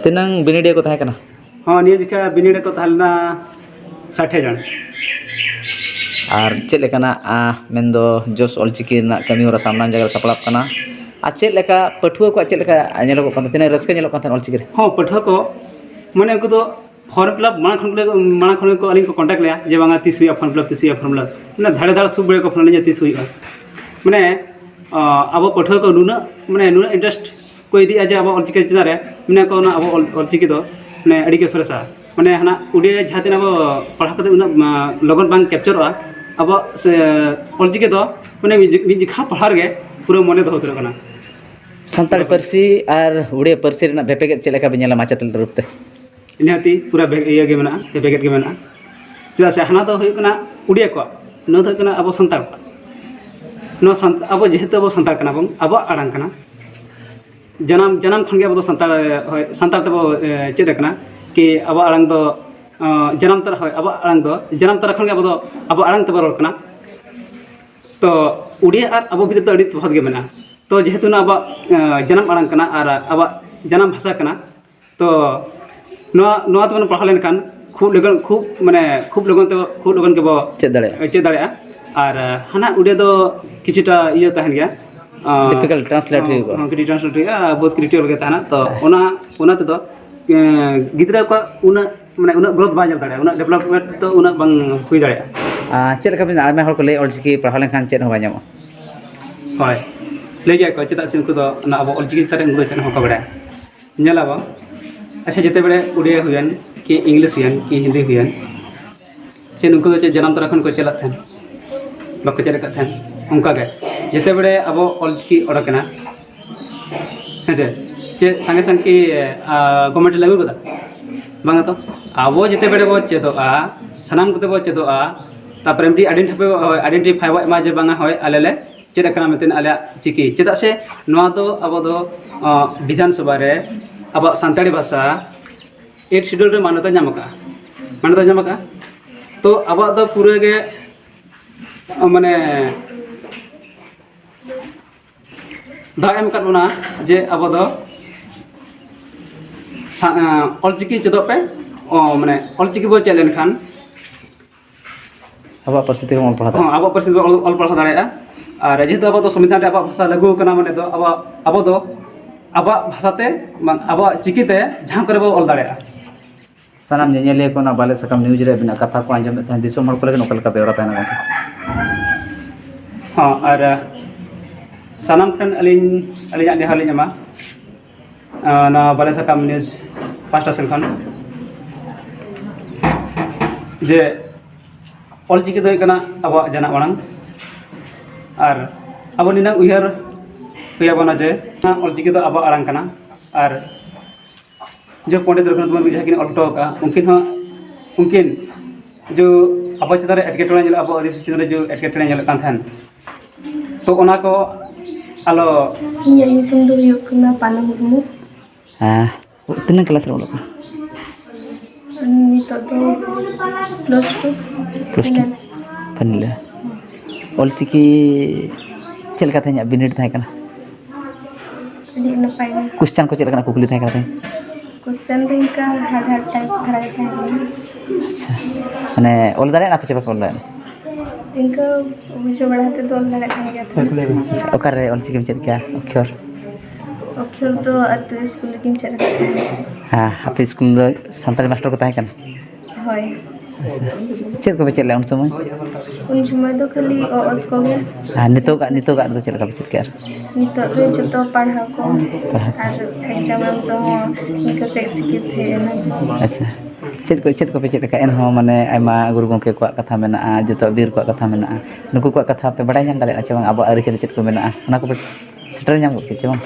ᱛᱤᱱᱟᱹᱝ ᱵᱤᱱᱤᱰᱤᱭᱟᱹ ᱠᱚ ᱛᱟᱦᱮᱸ ᱠᱟᱱᱟ? ᱦᱚᱸ, ᱱᱤᱭᱟᱹ ᱡᱚᱠᱷᱟ ᱵᱤᱱᱤᱰ ᱨᱮᱠᱚ ᱛᱟᱦᱮᱸ ᱞᱮᱱᱟ ᱥᱟᱴᱷᱮ ᱡᱚᱱ᱾ ᱟᱨ ᱪᱮᱫ ᱞᱮᱠᱟᱱᱟᱜ, ᱟ, ᱢᱮᱱᱫᱚ ᱡᱚᱥ ᱚᱞᱪᱤᱠᱤ ᱨᱮᱱᱟᱜ ᱠᱟᱹᱢᱤ ᱦᱚᱨᱟ ᱥᱟᱢᱱᱟ ᱡᱟᱭᱜᱟ ᱨᱮ ᱥᱟᱯᱲᱟᱜ ᱠᱟᱱᱟ? ᱟᱨ ᱪᱮᱫ ᱞᱮᱠᱟ ᱯᱟᱹᱴᱷᱩᱣᱟᱹ ᱠᱚᱣᱟᱜ ᱪᱮᱫ ᱞᱮᱠᱟ ᱧᱮᱞᱚᱜᱚᱜ ᱠᱟᱱᱟ? ᱛᱤᱱᱟᱹᱜ ᱨᱟᱹᱥᱠᱟᱹ ᱧᱮᱞᱚᱜ ᱠᱟᱱ ᱛᱟᱦᱮᱸᱱᱟ ᱚᱞᱪᱤᱠᱤ ᱨᱮ? ᱦᱚᱸ, ᱯᱟᱹᱴᱷᱩᱣᱟᱹ ᱠᱚ, ᱢᱟᱱᱮ, ᱩᱱᱠᱩ ᱫᱚ form fill up ᱢᱟᱲᱟᱝ ᱠᱷᱚᱱ ᱜᱮ, ᱢᱟᱲᱟᱝ ᱠᱷᱚᱱ ᱜᱮᱠᱚ ᱟᱹᱞᱤᱧ ᱠᱚ contact ᱞᱮᱭᱟ ᱡᱮ, "ᱵᱟᱝᱟ, ᱛᱤᱥ ᱦᱩᱭᱩᱜᱼᱟ form fill up, ᱛᱤᱥ ᱦᱩᱭᱩᱜᱼᱟ form fill up?" ᱢᱟᱱᱮ, ᱫᱷᱟᱲᱮ ᱫᱷᱟᱲ ᱥᱩᱵ ᱵᱮᱲᱟ ᱠᱚ ᱯᱷᱳᱱ ᱟᱹᱞᱤᱧᱟ, "ᱛᱤᱥ ᱦᱩᱭᱩᱜᱼᱟ?" ᱢᱟᱱᱮ, ᱟ, ᱟᱵᱚ ᱯᱟᱹᱴᱷᱩᱣᱟᱹ ᱠᱚ ᱱᱩᱱᱟᱹᱜ, ᱢᱟᱱᱮ, ᱱᱩᱱᱟᱹᱜ interest ᱠᱚ ᱤᱫᱤᱜᱼᱟ ᱡᱮ ᱟᱵᱚ ᱚᱞᱪᱤᱠᱤ ᱪᱮᱛᱟᱱ ᱨᱮ, ᱢᱮᱱᱟ ᱠᱚ ᱚᱱᱟ ᱟᱵᱚ ᱚᱞ-, ᱚᱞᱪᱤᱠᱤ ᱫᱚ, ᱢᱟᱱᱮ, ᱟᱹᱰᱤ ᱜᱮ ᱥᱚᱨᱮᱥᱟ᱾ ᱢᱟᱱᱮ, ᱦᱟᱱᱟ ᱩᱰᱤᱭᱟ ᱡᱟᱦᱟᱸ ᱛᱤᱱᱟᱹᱜ ᱟᱵᱚ ᱯᱟᱲᱦᱟᱣ ᱠᱟᱛᱮ ᱩᱱᱟᱹᱜ, ᱢᱟ, ᱞᱚᱜᱚᱱ ᱵᱟᱝ captureᱚᱜᱼᱟ, ᱟᱵᱚᱣᱟᱜ ᱥᱮ ᱚᱞᱪᱤᱠᱤ ᱫᱚ, ᱢᱟᱱᱮ, ᱢᱤᱫ, ᱢᱤᱫ ᱡᱚᱠᱷᱟ ᱯᱟᱲᱦᱟᱣ ᱨᱮᱜᱮ ᱯᱩᱨᱟᱹ ᱢᱚᱱᱮ ᱫᱚᱦᱚ ᱩᱛᱟᱹᱨᱚᱜ ᱠᱟᱱᱟ᱾ ᱥᱟᱱᱛᱟᱲᱤ ᱯᱟᱹᱨᱥᱤ ᱟᱨ ᱩᱲᱤᱭᱟ ᱯᱟᱹᱨᱥᱤ ᱨᱮᱱᱟᱜ ᱵᱷᱮᱯᱮᱜᱮᱫ ᱪᱮᱫ ᱞᱮᱠᱟ ᱵᱤᱱ ᱧᱮᱞᱟ ᱢᱟᱪᱮᱛ ᱨᱩᱯ ᱛᱮ? ᱱᱤᱦᱟᱹᱛᱤ ᱯᱩᱨᱟᱹ ᱵᱷᱮ-, ᱤᱭᱟᱹ ᱜᱮ ᱢᱮᱱᱟᱜᱼᱟ, ᱵᱷᱮᱯᱮᱜᱮᱫ ᱜᱮ ᱢᱮᱱᱟᱜᱼᱟ᱾ ᱪᱮᱫᱟᱜ ᱥᱮ ᱦᱟᱱᱟ ᱫᱚ ᱦᱩᱭᱩᱜ ᱠᱟᱱᱟ ᱩᱲᱤᱭᱟ ᱠᱚᱣᱟᱜ, ᱱᱚᱣᱟ ᱫᱚ ᱦᱩᱭᱩᱜ ᱠᱟᱱᱟ ᱟᱵᱚ ᱥᱟᱱᱛᱟᱲ ᱠᱚᱣᱟᱜ᱾ ᱱᱚᱣᱟ ᱥᱟᱱᱛ-, ᱟᱵᱚ ᱡᱮᱦᱮᱛᱩ ᱟᱵᱚ ᱥᱟᱱᱛᱟᱲ ᱠᱟᱱᱟ ᱵᱚᱱ, ᱟᱵᱚᱣᱟᱜ ᱟᱲᱟᱝ ᱠᱟᱱᱟ᱾ ᱡᱟᱱᱟᱢ, ᱡᱟᱱᱟᱢ ᱠᱷᱚᱱ ᱜᱮ ᱟᱵᱚ ᱫᱚ ᱥᱟᱱᱛᱟᱲ, ᱦᱳᱭ, ᱥᱟᱱᱛᱟᱲ ᱛᱮᱵᱚ, ᱮ, ᱪᱮᱫ ᱟᱠᱟᱱᱟ, ᱠᱤ ᱟᱵᱚᱣᱟᱜ ᱟᱲᱟᱝ ᱫᱚ, ᱚ, ᱡᱟᱱᱟᱢ ᱛᱚᱨᱟ, ᱦᱳᱭ, ᱟᱵᱚᱣᱟᱜ ᱟᱲᱟᱝ ᱫᱚ ᱡᱟᱱᱟᱢ ᱛᱚᱨᱟ ᱠᱷᱚᱱ ᱜᱮ ᱟᱵᱚ ᱫᱚ ᱟᱵᱚᱣᱟᱜ ᱟᱲᱟᱝ ᱛᱮᱵᱚ ᱨᱚᱲ ᱠᱟᱱᱟ᱾ ᱛᱚ ᱩᱲᱤᱭᱟ ᱟᱨ ᱟᱵᱚ ᱵᱷᱤᱛᱤᱨ ᱫᱚ ᱟᱹᱰᱤ ᱛᱚᱯᱷᱟᱛ ᱜᱮ ᱢᱮᱱᱟᱜᱼᱟ᱾ ᱛᱚ ᱡᱮᱦᱮᱛᱩ ᱱᱚᱣᱟ ᱟᱵᱚᱣᱟᱜ, ᱮ, ᱡᱟᱱᱟᱢ ᱟᱲᱟᱝ ᱠᱟᱱᱟ ᱟᱨ ᱟᱵᱚᱣᱟᱜ ᱡᱟᱱᱟᱢ ᱵᱷᱟᱥᱟ ᱠᱟᱱᱟ, ᱛᱚ ᱱᱚᱣᱟ, ᱱᱚᱣᱟ ᱛᱮᱵᱚᱱ ᱯᱟᱲᱦᱟᱣ ᱞᱮᱱᱠᱷᱟᱱ ᱠᱷᱩᱵ ᱞᱚᱜᱚᱱ, ᱠᱷᱩᱵ, ᱢᱟᱱᱮ, ᱠᱷᱩᱵ ᱞᱚᱜᱚᱱ ᱛᱮ, ᱠᱷᱩᱵ ᱞᱚᱜᱚᱱ ᱜᱮᱵᱚ ᱪᱮᱫ ᱫᱟᱲᱮᱭᱟᱜᱼᱟ᱾ ᱪᱮᱫ ᱫᱟᱲᱮᱭᱟᱜᱼᱟ᱾ ᱟᱨ, ᱮ, ᱦᱟᱱᱟ ᱩᱲᱤᱭᱟ ᱫᱚ ᱠᱤᱪᱷᱩᱴᱟ ᱤᱭᱟᱹ ᱛᱟᱦᱮᱱ ᱜᱮᱭᱟ, ᱟᱨ difficult translate ᱦᱩᱭᱩᱜᱼᱟ᱾ ᱦᱚᱸ, ᱠᱟᱹᱴᱤᱡ translate ᱦᱩᱭᱩᱜᱼᱟ, ᱵᱚᱦᱩᱛ ᱠᱨᱤᱴᱤᱠᱟᱞ ᱜᱮ ᱛᱟᱦᱮᱱᱟ᱾ ᱛᱚ ᱚᱱᱟ, ᱚᱱᱟ ᱛᱮᱫᱚ, ᱮ, ᱜᱤᱫᱽᱨᱟᱹ ᱠᱚᱣᱟᱜ ᱩᱱᱟᱹᱜ, ᱢᱟᱱᱮ, ᱩᱱᱟᱹᱜ ᱜᱨᱳᱛᱷ ᱵᱟᱭ ᱧᱮᱞ ᱫᱟᱲᱮᱭᱟᱜᱼᱟ, ᱩᱱᱟᱹᱜ ᱰᱮᱵᱷᱞᱚᱯᱢᱮᱱᱴ ᱫᱚ ᱩᱱᱟᱹᱜ ᱵᱟᱝ ᱦᱩᱭ ᱫᱟᱲᱮᱭᱟᱜᱼᱟ᱾ ᱟᱨ ᱪᱮᱫ ᱞᱮᱠᱟ ᱵᱤᱱ, ᱟᱭᱢᱟ ᱦᱚᱲ ᱠᱚ ᱞᱟᱹᱭᱟ ᱚᱞᱪᱤᱠᱤ ᱯᱟᱲᱦᱟᱣ ᱞᱮᱱᱠᱷᱟᱱ ᱪᱮᱫ ᱦᱚᱸ ᱵᱟᱭ ᱧᱟᱢᱚᱜᱼᱟ᱾ ᱦᱳᱭ, ᱞᱟᱹᱭ ᱜᱮᱭᱟ ᱠᱚ, ᱪᱮᱫᱟᱜ ᱥᱮ ᱩᱱᱠᱩ ᱫᱚ ᱚᱱᱟ ᱟᱵᱚ ᱚᱞᱪᱤᱠᱤ ᱪᱮᱛᱟᱱ ᱨᱮ ᱩᱱᱠᱩ ᱫᱚ ᱪᱮᱫ ᱦᱚᱸ ᱵᱟᱠᱚ ᱵᱟᱲᱟᱭᱟ᱾ ᱧᱮᱞᱟᱵᱚᱱ, ᱟᱪᱪᱷᱟ, ᱡᱮᱛᱮ ᱵᱮᱲᱮ ᱩᱲᱤᱭᱟ ᱦᱩᱭᱮᱱ, ᱠᱤ ᱤᱝᱞᱤᱥ ᱦᱩᱭᱮᱱ, ᱠᱤ ᱦᱤᱱᱫᱤ ᱦᱩᱭᱮᱱ, ᱪᱮ ᱱᱩᱠᱩ ᱫᱚ ᱪᱮᱫ ᱡᱟᱱᱟᱢ ᱛᱚᱨᱟ ᱠᱷᱚᱱ ᱠᱚ ᱪᱮᱫ ᱞᱮᱫ ᱛᱟᱦᱮᱱ? ᱵᱟᱠᱚ ᱪᱮᱫ ᱟᱠᱟᱫ ᱛᱟᱦᱮᱱ᱾ ᱚᱱᱠᱟ ᱜᱮ, ᱡᱮᱛᱮ ᱵᱮᱲᱮ ᱟᱵᱚ ᱚᱞᱪᱤᱠᱤ ᱚᱰᱚᱠ ᱮᱱᱟ, ᱦᱮᱸ ᱪᱮ, ᱪᱮᱫ ᱥᱟᱸᱜᱮ ᱥᱟᱸᱜᱮ ᱠᱤ, ᱟ, ᱜᱚᱵᱷᱢᱮᱱᱴ ᱮ ᱞᱟᱹᱜᱩ ᱠᱮᱫᱟ? ᱵᱟᱝᱟ ᱛᱚ᱾ ᱟᱵᱚ ᱡᱮᱛᱮ ᱵᱮᱲᱮ ᱵᱚ ᱪᱮᱫᱚᱜᱼᱟ, ᱥᱟᱱᱟᱢ ᱠᱚᱛᱮ ᱵᱚ ᱪᱮᱫᱚᱜᱼᱟ, ᱛᱟᱨᱯᱚᱨᱮ ᱢᱤᱫᱴᱤᱡ ᱟᱭᱰᱮᱱᱴᱤᱯᱷᱟᱭ, ᱟᱭᱰᱮᱱᱴᱤᱯᱷᱟᱭ ᱵᱚ ᱮᱢᱟ ᱡᱮ ᱵᱟᱝᱟ, ᱦᱳᱭ, ᱟᱞᱮ ᱞᱮ ᱪᱮᱫ ᱟᱠᱟᱱᱟ ᱢᱮᱱᱛᱮ ᱟᱞᱮᱭᱟᱜ ᱪᱤᱠᱤ᱾ ᱪᱮᱫᱟᱜ ᱥᱮ ᱱᱚᱣᱟ ᱫᱚ ᱟᱵᱚ ᱫᱚ, ᱟ, ᱵᱤᱫᱷᱟᱱ ᱥᱚᱵᱷᱟ ᱨᱮ ᱟᱵᱚᱣᱟᱜ ᱥᱟᱱᱛᱟᱲᱤ ᱵᱷᱟᱥᱟ ᱮᱭᱤᱴ ᱥᱤᱰᱩᱞ ᱨᱮ ᱢᱟᱱᱚᱛ ᱮ ᱧᱟᱢ ᱟᱠᱟᱫᱼᱟ, ᱢᱟᱱᱚᱛ ᱮ ᱧᱟᱢ ᱟᱠᱟᱫᱼᱟ᱾ ᱛᱚ ᱟᱵᱚᱣᱟᱜ ᱫᱚ ᱯᱩᱨᱟᱹ ᱜᱮ, ᱢᱟᱱᱮ, ᱫᱟᱣ ᱮᱢ ᱟᱠᱟᱫ ᱵᱚᱱᱟ ᱡᱮ ᱟᱵᱚ ᱫᱚ ᱥᱟ-, ᱮᱸ, ᱚᱞᱪᱤᱠᱤ ᱪᱮᱫᱚᱜ ᱯᱮ, ᱚ, ᱢᱟᱱᱮ, ᱚᱞᱪᱤᱠᱤ ᱵᱚ ᱪᱮᱫ ᱞᱮᱱᱠᱷᱟᱱ ᱟᱵᱚᱣᱟᱜ ᱯᱟᱹᱨᱥᱤ ᱛᱮᱜᱮ ᱵᱚᱱ ᱚᱞ ᱯᱟᱲᱦᱟᱣ ᱫᱟᱲᱮᱭᱟᱜᱼᱟ᱾ ᱦᱚᱸ, ᱟᱵᱚᱣᱟᱜ ᱯᱟᱹᱨᱥᱤ ᱛᱮᱵᱚ ᱚᱞ, ᱚᱞ ᱯᱟᱲᱦᱟᱣ ᱫᱟᱲᱮᱭᱟᱜᱼᱟ᱾ ᱟᱨ ᱡᱮᱦᱮᱛᱩ ᱟᱵᱚᱣᱟᱜ ᱫᱚ ᱥᱚᱝᱵᱤᱫᱷᱟᱱ ᱨᱮ ᱟᱵᱚᱣᱟᱜ ᱵᱷᱟᱥᱟ ᱞᱟᱹᱜᱩ ᱟᱠᱟᱱᱟ, ᱢᱟᱱᱮ ᱫᱚ ᱟᱵᱚᱣᱟᱜ, ᱟᱵᱚ ᱫᱚ ᱟᱵᱚᱣᱟᱜ ᱵᱷᱟᱥᱟ ᱛᱮ, ᱢᱟᱱ-, ᱟᱵᱚᱣᱟᱜ ᱪᱤᱠᱤ ᱛᱮ ᱡᱟᱦᱟᱸ ᱠᱚᱨᱮ ᱵᱚ ᱚᱞ ᱫᱟᱲᱮᱭᱟᱜᱼᱟ᱾ ᱥᱟᱱᱟᱢ ᱧᱮᱧᱮᱞᱤᱭᱟᱹ ᱠᱚ ᱚᱱᱟ ᱵᱟᱞᱮ ᱥᱟᱠᱟᱢ ᱱᱤᱭᱩᱡᱽ ᱨᱮ ᱟᱹᱵᱤᱱᱟᱜ ᱠᱟᱛᱷᱟ ᱠᱚ ᱟᱸᱡᱚᱢᱮᱫ ᱛᱟᱦᱮᱸᱫ, ᱫᱤᱥᱚᱢ ᱦᱚᱲ ᱠᱚ ᱞᱟᱹᱜᱤᱫ ᱚᱠᱟ ᱞᱮᱠᱟ ᱵᱮᱣᱨᱟ ᱛᱟᱦᱮᱱᱟ ᱜᱚᱢᱠᱮ? ᱦᱚᱸ, ᱟᱨ, ᱟ, ᱥᱟᱱᱟᱢ ᱴᱷᱮᱱ ᱟᱹᱞᱤᱧ, ᱟᱹᱞᱤᱧᱟᱜ ᱱᱮᱦᱚᱨ ᱞᱤᱧ ᱮᱢᱟ, ᱟ, ᱱᱚᱣᱟ ᱵᱟᱞᱮ ᱥᱟᱠᱟᱢ ᱱᱤᱭᱩᱡᱽ ᱯᱟᱦᱴᱟ ᱥᱮᱱ ᱠᱷᱚᱱ, ᱡᱮ ᱚᱞᱪᱤᱠᱤ ᱫᱚ ᱦᱩᱭᱩᱜ ᱠᱟᱱᱟ ᱟᱵᱚᱣᱟᱜ ᱡᱟᱱᱟᱢ ᱟᱲᱟᱝ᱾ ᱟᱨ ᱟᱵᱚ ᱱᱤᱱᱟᱹᱜ ᱩᱭᱦᱟᱹᱨ ᱦᱩᱭ ᱟᱵᱚᱱᱟ ᱡᱮ ᱚᱞᱪᱤᱠᱤ ᱫᱚ ᱟᱵᱚᱣᱟᱜ ᱟᱲᱟᱝ ᱠᱟᱱᱟ᱾ ᱟᱨ ᱡᱚ ᱯᱚᱱᱰᱤᱛ ᱨᱚᱜᱷᱩᱱᱟᱛᱷ ᱢᱩᱨᱢᱩ ᱡᱟᱦᱟᱸ ᱠᱤᱱ ᱚᱞ ᱦᱚᱴᱚ ᱟᱠᱟᱫᱼᱟ, ᱩᱱᱠᱤᱱ ᱦᱚᱸ, ᱩᱱᱠᱤᱱ ᱡᱚ ᱟᱵᱚ ᱪᱮᱛᱟᱱ ᱨᱮ ᱮᱴᱠᱮᱴᱚᱬᱮ ᱧᱮᱞᱚᱜ, ᱟᱵᱚ ᱟᱹᱫᱤᱵᱟᱹᱥᱤ ᱪᱮᱛᱟᱱ ᱨᱮ ᱡᱚ ᱮᱴᱠᱮᱴᱚᱬᱮ ᱧᱮᱞᱚᱜ ᱠᱟᱱ ᱛᱟᱦᱮᱸᱱ, ᱛᱚ ᱚᱱᱟ ᱠᱚ ᱟᱞᱚ᱾ ᱤᱧᱟᱹᱜ ᱧᱩᱛᱩᱢ ᱫᱚ ᱦᱩᱭᱩᱜ ᱠᱟᱱᱟ ᱯᱟᱱᱟ ᱢᱩᱨᱢᱩ᱾ ᱦᱮᱸ, ᱛᱤᱱᱟᱹᱜ ᱠᱞᱟᱥ ᱨᱮ ᱚᱞᱚᱜ ᱠᱟᱱᱟ? ᱱᱤᱛᱚᱜ ᱫᱚ plus two. Plus two final. Final year. Ol Chiki ᱪᱮᱫ ᱞᱮᱠᱟ ᱛᱮᱦᱮᱧᱟᱜ ᱵᱤᱱᱤᱰ ᱛᱟᱦᱮᱸ ᱠᱟᱱᱟ? ᱟᱹᱰᱤ ᱱᱟᱯᱟᱭ ᱜᱮ᱾ ᱠᱚᱥᱪᱟᱱ ᱠᱚ ᱪᱮᱫ ᱞᱮᱠᱟᱱᱟᱜ ᱠᱩᱠᱞᱤ ᱛᱟᱦᱮᱸ ᱠᱟᱱᱟ ᱛᱮᱦᱮᱧ? ᱠᱚᱥᱪᱟᱱ ᱫᱚ ᱤᱱᱠᱟ ᱦᱟᱨᱰ ᱦᱟᱨᱰ ᱴᱟᱭᱤᱯ ᱫᱷᱟᱨᱟ ᱜᱮ ᱛᱟᱦᱮᱸ ᱠᱟᱱᱟ᱾ ᱟᱪᱪᱷᱟ, ᱢᱟᱱᱮ ᱚᱞ ᱫᱟᱲᱮᱭᱟᱜ ᱠᱟᱱᱟ ᱯᱮ ᱪᱮ ᱵᱟᱯᱮ ᱚᱞ ᱫᱟᱲᱮᱭᱟᱜᱼᱟ? ᱤᱱᱠᱟᱹ ᱵᱩᱡᱷᱟᱹᱣ ᱵᱟᱲᱟ ᱠᱟᱛᱮ ᱫᱚ ᱚᱞ ᱫᱟᱲᱮᱭᱟᱜ ᱠᱟᱱ ᱜᱮᱭᱟ᱾ ᱟᱪᱪᱷᱟ, ᱚᱠᱟᱨᱮ ᱚᱞᱪᱤᱠᱤᱢ ᱪᱮᱫ ᱠᱮᱜᱼᱟ ᱚᱠᱠᱷᱚᱨ? ᱚᱠᱠᱷᱚᱨ ᱫᱚ ᱟᱹᱛᱩ ᱥᱠᱩᱞ ᱨᱮᱜᱤᱧ ᱪᱮᱫ ᱟᱠᱟᱫ ᱛᱟᱦᱮᱸᱫ᱾ ᱦᱮᱸ, ᱟᱯᱮ ᱥᱠᱩᱞ ᱫᱚ ᱥᱟᱱᱛᱟᱲᱤ ᱢᱟᱥᱴᱟᱨ ᱠᱚ ᱛᱟᱦᱮᱸ ᱠᱟᱱᱟ? ᱦᱳᱭ᱾ ᱟᱪᱪᱷᱟ, ᱪᱮᱫ ᱠᱚᱯᱮ ᱪᱮᱫ ᱞᱮᱫᱼᱟ ᱩᱱ ᱥᱚᱢᱚᱭ? ᱩᱱ ᱥᱚᱢᱚᱭ ᱫᱚ ᱠᱷᱟᱹᱞᱤ ᱚ ᱚᱛ ᱠᱚᱜᱮ᱾ ᱟᱨ ᱱᱤᱛᱚᱜᱟᱜ, ᱱᱤᱛᱚᱜᱟᱜ ᱨᱮᱫᱚ ᱪᱮᱫ ᱞᱮᱠᱟ ᱯᱮ ᱪᱮᱫ ᱠᱮᱜᱼᱟ? ᱱᱤᱛᱚᱜ ᱫᱚ ᱡᱚᱛᱚ ᱯᱟᱲᱦᱟᱣ ᱠᱚ᱾ ᱯᱟᱲᱦᱟᱣ ᱠᱚ᱾ ᱟᱨ ᱮᱠᱡᱟᱢ ᱮᱢ ᱨᱮᱦᱚᱸ ᱤᱱᱠᱟᱹ ᱛᱮ ᱥᱤᱠᱷᱤᱛ ᱦᱮᱡ ᱮᱱᱟ᱾ ᱟᱪᱪᱷᱟ, ᱪᱮᱫ ᱠᱚ, ᱪᱮᱫ ᱠᱚᱯᱮ ᱪᱮᱫ ᱟᱠᱟᱫᱼᱟ? ᱮᱱᱦᱚᱸ ᱢᱟᱱᱮ ᱟᱭᱢᱟ ᱜᱩᱨᱩ ᱜᱚᱢᱠᱮ ᱠᱚᱣᱟᱜ ᱠᱟᱛᱷᱟ ᱢᱮᱱᱟᱜᱼᱟ, ᱡᱚᱛᱚ ᱵᱤᱨ ᱠᱚᱣᱟᱜ ᱠᱟᱛᱷᱟ ᱢᱮᱱᱟᱜᱼᱟ, ᱱᱩᱠᱩ ᱠᱚᱣᱟᱜ ᱠᱟᱛᱷᱟ ᱯᱮ ᱵᱟᱲᱟᱭ ᱧᱟᱢ ᱫᱟᱲᱮᱭᱟᱜᱼᱟ ᱪᱮ ᱵᱟᱝ? ᱟᱵᱚᱣᱟᱜ ᱟᱹᱨᱤᱪᱟᱹᱞᱤ ᱪᱮᱫ ᱠᱚ ᱢᱮᱱᱟᱜᱼᱟ, ᱚᱱᱟ ᱠᱚᱯᱮ ᱥᱮᱴᱮᱨ ᱧᱟᱢ ᱜᱚᱫ ᱠᱮᱫ ᱪᱮ ᱵᱟᱝ?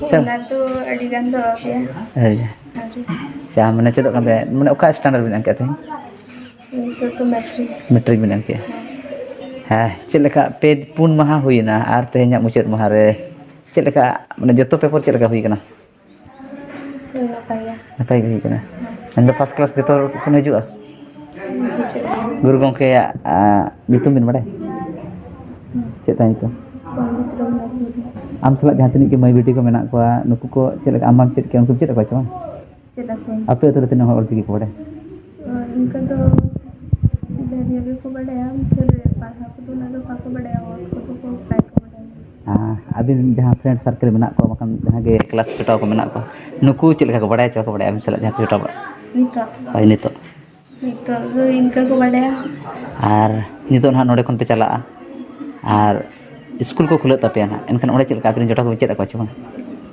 ᱥᱮ? ᱚᱱᱟ ᱫᱚ ᱟᱹᱰᱤ ᱜᱟᱱ ᱫᱚ ᱟᱹᱣᱨᱤᱭᱟ᱾ ᱦᱳᱭ᱾ ᱟᱹᱣᱨᱤ᱾ ᱟᱪᱪᱷᱟ, ᱢᱟᱱᱮ ᱪᱮᱫᱚᱜ ᱠᱟᱱ ᱯᱮ, ᱢᱟᱱᱮ ᱚᱠᱟ ᱥᱴᱮᱱᱰᱟᱨᱰ ᱵᱮᱱ ᱮᱢ ᱠᱮᱫᱼᱟ ᱛᱮᱦᱮᱧ? ᱱᱤᱛᱚᱜ ᱫᱚ ᱢᱮᱴᱨᱤᱠ᱾ ᱢᱮᱴᱨᱤᱠ ᱵᱮᱱ ᱮᱢ ᱠᱮᱫᱼᱟ? ᱦᱮᱸ᱾ ᱦᱮᱸ, ᱪᱮᱫ ᱞᱮᱠᱟ ᱯᱮ ᱯᱩᱱ ᱢᱟᱦᱟ ᱦᱩᱭᱮᱱᱟ ᱟᱨ ᱛᱮᱦᱮᱧᱟᱜ ᱢᱩᱪᱟᱹᱫ ᱢᱟᱦᱟ ᱨᱮ ᱪᱮᱫ ᱞᱮᱠᱟ, ᱢᱟᱱᱮ ᱡᱚᱛᱚ ᱯᱮᱯᱟᱨ ᱪᱮᱫ ᱞᱮᱠᱟ ᱦᱩᱭ ᱠᱟᱱᱟ? ᱦᱩᱭ ᱱᱟᱯᱟᱭ ᱜᱮ᱾ ᱱᱟᱯᱟᱭ ᱜᱮ ᱦᱩᱭ ᱠᱟᱱᱟ᱾ ᱢᱮᱱᱫᱚ ᱯᱷᱟᱥᱴ ᱠᱞᱟᱥ ᱡᱚᱛᱚ ᱦᱚᱲ ᱠᱷᱚᱱ ᱦᱤᱡᱩᱜᱼᱟ? ᱦᱤᱡᱩᱜᱼᱟ᱾ ᱜᱩᱨᱩ ᱜᱚᱢᱠᱮᱭᱟᱜ, ᱟ, ᱧᱩᱛᱩᱢ ᱵᱮᱱ ᱵᱟᱲᱟᱭᱟ? ᱦᱩᱸ᱾ ᱪᱮᱫ ᱛᱟᱭ ᱧᱩᱛᱩᱢ? ᱯᱚᱱᱰᱤᱛ ᱨᱚᱜᱷᱩᱱᱟᱛᱷ ᱢᱩᱨᱢᱩ᱾ ᱟᱢ ᱥᱟᱞᱟᱜ ᱡᱟᱦᱟᱸ ᱛᱤᱱᱟᱹᱜ ᱜᱮ ᱢᱟᱹᱭ ᱵᱤᱴᱤ ᱠᱚ ᱢᱮᱱᱟᱜ ᱠᱚᱣᱟ, ᱱᱩᱠᱩ ᱠᱚ ᱪᱮᱫ ᱞᱮᱠᱟ, ᱟᱢ ᱵᱟᱢ ᱪᱮᱫ ᱠᱮᱭᱟ, ᱩᱱᱠᱩᱢ ᱪᱮᱫ ᱟᱠᱚᱣᱟ ᱪᱮ ᱵᱟᱝ? ᱪᱮᱫ ᱟᱠᱚᱣᱟᱹᱧ᱾ ᱟᱯᱮ ᱟᱹᱛᱩ ᱨᱮ ᱛᱤᱱᱟᱹᱜ ᱦᱚᱲ ᱚᱞᱪᱤᱠᱤ ᱠᱚ ᱵᱟᱲᱟᱭᱟ? ᱚ, ᱤᱱᱠᱟᱹ ᱫᱚ ᱰᱷᱮᱨ ᱧᱚᱜ ᱜᱮᱠᱚ ᱵᱟᱰᱟᱭᱟ, ᱯᱷᱤᱨ ᱯᱟᱲᱦᱟᱣ ᱠᱚᱫᱚ ᱩᱱᱟᱹᱜ ᱫᱚ ᱵᱟᱠᱚ ᱵᱟᱰᱟᱭᱟ, ᱚᱞ ᱠᱚᱫᱚ ᱠᱚ ᱯᱨᱟᱭ ᱠᱚ ᱵᱟᱰᱟᱭᱟ᱾ ᱟᱨ ᱟᱹᱵᱤᱱ ᱡᱟᱦᱟᱸ ᱯᱷᱨᱮᱱᱰ ᱥᱟᱨᱠᱮᱞ ᱢᱮᱱᱟᱜ ᱠᱚᱣᱟ, ᱵᱟᱠᱷᱟᱱ ᱡᱟᱦᱟᱸ ᱜᱮ ᱠᱞᱟᱥ ᱡᱚᱴᱟᱣ ᱠᱚ ᱢᱮᱱᱟᱜ ᱠᱚᱣᱟ, ᱱᱩᱠᱩ ᱪᱮᱫ ᱞᱮᱠᱟ ᱠᱚ ᱵᱟᱲᱟᱭᱟ ᱪᱮ ᱵᱟᱠᱚ ᱵᱟᱲᱟᱭᱟ ᱟᱹᱵᱤᱱ ᱥᱟᱞᱟᱜ ᱡᱟᱦᱟᱸ ᱠᱚ ᱡᱚᱴᱟᱣ ᱵᱟᱲᱟᱜ? ᱱᱤᱛᱚᱜ? ᱦᱳᱭ, ᱱᱤᱛᱚᱜ᱾ ᱱᱤᱛᱚᱜ ᱫᱚ ᱤᱱᱠᱟᱹ ᱠᱚ ᱵᱟᱰᱟᱭᱟ᱾ ᱟᱨ ᱱᱤᱛᱚᱜ ᱱᱟᱦᱟᱜ ᱱᱚᱰᱮ ᱠᱷᱚᱱ ᱯᱮ ᱪᱟᱞᱟᱜᱼᱟ, ᱟᱨ ᱤᱥᱠᱩᱞ ᱠᱚ ᱠᱷᱩᱞᱟᱹᱜ ᱛᱟᱯᱮᱭᱟ ᱱᱟᱦᱟᱜ, ᱮᱱᱠᱷᱟᱱ ᱚᱸᱰᱮ ᱪᱮᱫ ᱞᱮᱠᱟ ᱟᱯᱮ ᱨᱮᱱ ᱡᱚᱴᱟᱣ ᱠᱚᱯᱮ ᱪᱮᱫ ᱟᱠᱚᱣᱟ ᱪᱮ ᱵᱟᱝ?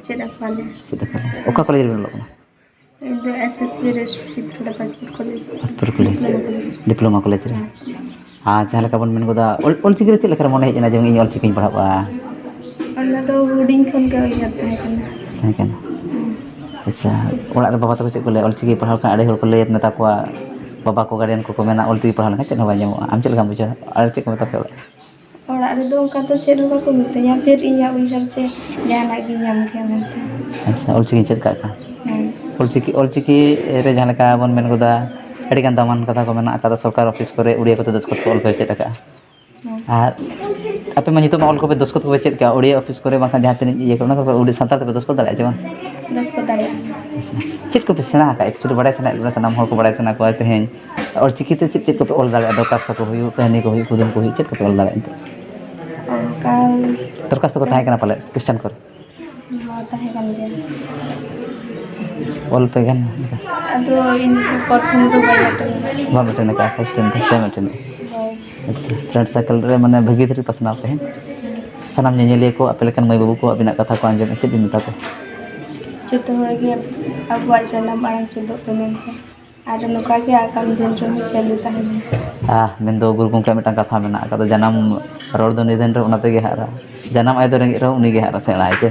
ᱪᱮᱫ ᱟᱠᱚᱣᱟᱞᱮ᱾ ᱪᱮᱫ ᱟᱠᱚᱣᱟ? ᱚᱠᱟ ᱠᱚᱞᱮᱡᱽ ᱨᱮᱵᱮᱱ ᱚᱞᱚᱜ ᱠᱟᱱᱟ? ᱤᱧ ᱫᱚ ᱮᱥ ᱮᱥ ᱵᱤ ᱨᱮᱥ ᱪᱤᱛᱨᱚᱞᱮᱠᱷᱟ ᱠᱚᱞᱮᱡᱽ᱾ ᱯᱩᱨ college. Diploma college. Diploma college ᱨᱮ᱾ ᱦᱮᱸ᱾ ᱟᱨ ᱡᱟᱦᱟᱸ ᱞᱮᱠᱟ ᱵᱚᱱ ᱢᱮᱱ ᱜᱚᱫᱟ, ᱚᱞ-, ᱚᱞᱪᱤᱠᱤ ᱨᱮ ᱪᱮᱫ ᱞᱮᱠᱟ ᱨᱮ ᱢᱚᱱᱮ ᱦᱮᱡ ᱮᱱᱟ ᱡᱮ ᱤᱧ ᱚᱞᱪᱤᱠᱤᱧ ᱯᱟᱲᱦᱟᱜᱼᱟ? ᱚᱱᱟ ᱫᱚ ᱦᱩᱰᱤᱧ ᱠᱷᱚᱱ ᱜᱮ ᱩᱭᱦᱟᱹᱨ ᱛᱟᱦᱮᱸ ᱠᱟᱱᱟ᱾ ᱛᱟᱦᱮᱸ ᱠᱟᱱᱟ᱾ ᱟᱪᱪᱷᱟ, ᱚᱲᱟᱜ ᱨᱮ ᱵᱟᱵᱟ ᱛᱟᱠᱚ ᱪᱮᱫ ᱠᱚ ᱞᱟᱹᱭᱟ? ᱚᱞᱪᱤᱠᱤ ᱯᱟᱲᱦᱟᱣ ᱞᱮᱠᱷᱟᱱ ᱟᱹᱰᱤ ᱦᱚᱲ ᱠᱚ ᱞᱟᱹᱭᱟ, ᱢᱮᱛᱟ ᱠᱚᱣᱟ, ᱵᱟᱵᱟ ᱠᱚ, ᱜᱟᱨᱰᱤᱭᱟᱱ ᱠᱚᱠᱚ ᱢᱮᱱᱟ, "ᱚᱞᱪᱤᱠᱤ ᱯᱟᱲᱦᱟᱣ ᱞᱮᱠᱷᱟᱱ ᱪᱮᱫ ᱦᱚᱸ ᱵᱟᱭ ᱧᱟᱢᱚᱜᱼᱟ", ᱟᱢ ᱪᱮᱫ ᱞᱮᱠᱟᱢ ᱵᱩᱡᱷᱟᱹᱣᱟ? ᱟᱨ ᱪᱮᱫ ᱠᱚ ᱢᱮᱛᱟ ᱯᱮᱭᱟ ᱚᱲᱟᱜ ᱨᱮ? ᱚᱲᱟᱜ ᱨᱮᱫᱚ ᱚᱱᱠᱟ ᱫᱚ ᱪᱮᱫ ᱦᱚᱸ ᱵᱟᱠᱚ ᱢᱤᱛᱟᱹᱧᱟ, ᱯᱷᱤᱨ ᱤᱧᱟᱹᱜ ᱩᱭᱦᱟᱹᱨ ᱪᱮ ᱡᱟᱦᱟᱱᱟᱜ ᱜᱤᱧ ᱧᱟᱢ ᱜᱮᱭᱟ ᱢᱮᱱᱛᱮ᱾ ᱟᱪᱪᱷᱟ, ᱚᱞᱪᱤᱠᱤᱧ ᱪᱮᱫ ᱠᱟᱜ ᱠᱷᱟᱱ? ᱦᱮᱸ᱾ ᱚᱞᱪᱤᱠᱤ, ᱚᱞᱪᱤᱠᱤ ᱨᱮ ᱡᱟᱦᱟᱸ ᱞᱮᱠᱟ ᱵᱚᱱ ᱢᱮᱱ ᱜᱚᱫᱟ, ᱟᱹᱰᱤᱜᱟᱱ ᱫᱟᱢᱟᱱ ᱠᱟᱛᱷᱟ ᱠᱚ ᱢᱮᱱᱟᱜ ᱟᱠᱟᱫᱟ, ᱥᱚᱨᱠᱟᱨ ᱚᱯᱷᱤᱥ ᱠᱚᱨᱮ ᱩᱲᱤᱭᱟ ᱠᱚᱛᱮ ᱫᱚᱥᱠᱚᱛ ᱠᱚ ᱚᱞ ᱠᱚ ᱪᱮᱫ ᱟᱠᱟᱫᱼᱟ᱾ ᱦᱮᱸ᱾ ᱟᱨ ᱟᱯᱮ ᱢᱟ ᱱᱤᱛᱚᱜ ᱢᱟ ᱚᱞ ᱠᱚᱯᱮ ᱫᱚᱥᱠᱚᱛ ᱠᱚᱯᱮ ᱪᱮᱫ ᱠᱟᱜᱼᱟ, ᱩᱲᱤᱭᱟ ᱚᱯᱷᱤᱥ ᱠᱚᱨᱮ ᱵᱟᱝᱠᱷᱟᱱ ᱡᱟᱦᱟᱸ ᱛᱤᱱᱟᱹᱜ ᱤᱭᱟᱹ ᱠᱚᱨᱮ, ᱚᱱᱟ ᱠᱚᱨᱮ ᱩᱲᱤ-, ᱥᱟᱱᱛᱟᱲ ᱛᱮᱯᱮ ᱫᱚᱥᱠᱚᱛ ᱫᱟᱲᱮᱭᱟᱜᱼᱟ ᱪᱮ ᱵᱟᱝ? ᱫᱚᱥᱠᱚᱛ ᱫᱟᱲᱮᱭᱟᱜᱼᱟ᱾ ᱪᱮᱫ ᱠᱚᱯᱮ ᱥᱮᱬᱟ ᱟᱠᱟᱫᱼᱟ? Actually ᱵᱟᱲᱟᱭ ᱥᱟᱱᱟᱭᱮᱫ ᱵᱚᱱᱟ, ᱥᱟᱱᱟᱢ ᱦᱚᱲ ᱠᱚ ᱵᱟᱲᱟᱭ ᱥᱟᱱᱟ ᱠᱚᱣᱟ ᱛᱮᱦᱮᱧ, ᱚᱞᱪᱤᱠᱤ ᱛᱮ ᱪᱮᱫ ᱪᱮᱫ ᱠᱚᱯᱮ ᱚᱞ ᱫᱟᱲᱮᱭᱟᱜᱼᱟ? ᱫᱚᱨᱠᱷᱟᱥᱛᱚ ᱠᱚ ᱦᱩᱭᱩᱜ, ᱠᱟᱹᱦᱱᱤ ᱠᱚ ᱦᱩᱭᱩᱜ, ᱠᱩᱫᱩᱢ ᱠᱚ ᱦᱩᱭᱩᱜ, ᱪᱮᱫ ᱠᱚᱯᱮ ᱚᱞ ᱫᱟᱲᱮᱭᱟᱜᱼᱟ ᱮᱱᱛᱮ? ᱚᱱᱠᱟ ᱫᱚᱨᱠᱷᱟᱥᱛᱚ ᱠᱚ ᱛᱟᱦᱮᱸ ᱠᱟᱱᱟ ᱯᱟᱞᱮᱫ, ᱠᱚᱥᱪᱮᱱ ᱠᱚᱨᱮ? ᱦᱚᱸ, ᱛᱟᱦᱮᱸ ᱠᱟᱱ ᱜᱮᱭᱟ᱾ ᱚᱞ ᱯᱮ ᱜᱟᱱ ᱞᱮᱠᱟ? ᱟᱫᱚ ᱤᱧ ᱫᱚ ᱯᱨᱚᱛᱷᱚᱢ ᱫᱚ ᱵᱟᱹᱧ ᱟᱴᱮᱱ ᱠᱟᱫᱟ᱾ ᱵᱟᱢ ᱟᱴᱮᱱ ᱟᱠᱟᱫᱼᱟ, first time, first time ᱟᱴᱮᱱ᱾ ᱦᱳᱭ᱾ ᱟᱪᱪᱷᱟ, friend circle ᱨᱮ ᱢᱟᱱᱮ ᱵᱷᱟᱹᱜᱤ ᱫᱷᱟᱹᱨᱤᱡ ᱯᱟᱥᱱᱟᱣ ᱯᱮ, ᱦᱮᱸ? ᱥᱟᱱᱟᱢ ᱧᱮᱧᱮᱞᱤᱭᱟᱹ ᱠᱚ, ᱟᱯᱮ ᱞᱮᱠᱟᱱ ᱢᱟᱹᱭ ᱵᱟᱹᱵᱩ ᱠᱚ ᱟᱹᱵᱤᱱᱟᱜ ᱠᱟᱛᱷᱟ ᱠᱚ ᱟᱸᱡᱚᱢ, ᱪᱮᱫ ᱵᱤᱱ ᱢᱮᱛᱟ ᱠᱚᱣᱟ? ᱡᱚᱛᱚ ᱦᱚᱲ ᱜᱮ ᱟᱵᱚᱣᱟᱜ ᱡᱟᱱᱟᱢ ᱟᱲᱟᱝ ᱪᱮᱫᱚᱜ ᱯᱮ ᱢᱮᱱᱛᱮ᱾ ᱟᱨ ᱱᱚᱝᱠᱟ ᱜᱮ ᱟᱜᱟᱢ ᱫᱤᱱ ᱨᱮᱦᱚᱸ ᱪᱟᱹᱞᱩ ᱛᱟᱦᱮᱱ ᱢᱟ᱾ ᱟᱦ, ᱢᱮᱱᱫᱚ ᱜᱩᱨᱩ ᱜᱚᱢᱠᱮᱭᱟᱜ ᱢᱤᱫᱴᱟᱝ ᱠᱟᱛᱷᱟ ᱢᱮᱱᱟᱜ ᱟᱠᱟᱫᱟ, "ᱡᱟᱱᱟᱢ ᱨᱚᱲ ᱫᱚ ᱱᱤᱫᱷᱟᱹᱱ ᱨᱮ, ᱚᱱᱟ ᱛᱮᱜᱮ ᱦᱟᱨᱟ᱾ ᱡᱟᱱᱟᱢ ᱟᱭᱳ ᱫᱚ ᱨᱮᱸᱜᱮᱡ ᱨᱮᱦᱚᱸ, ᱩᱱᱤᱜᱮ ᱦᱟᱨᱟ ᱥᱮᱬᱟᱭ ᱪᱮ?"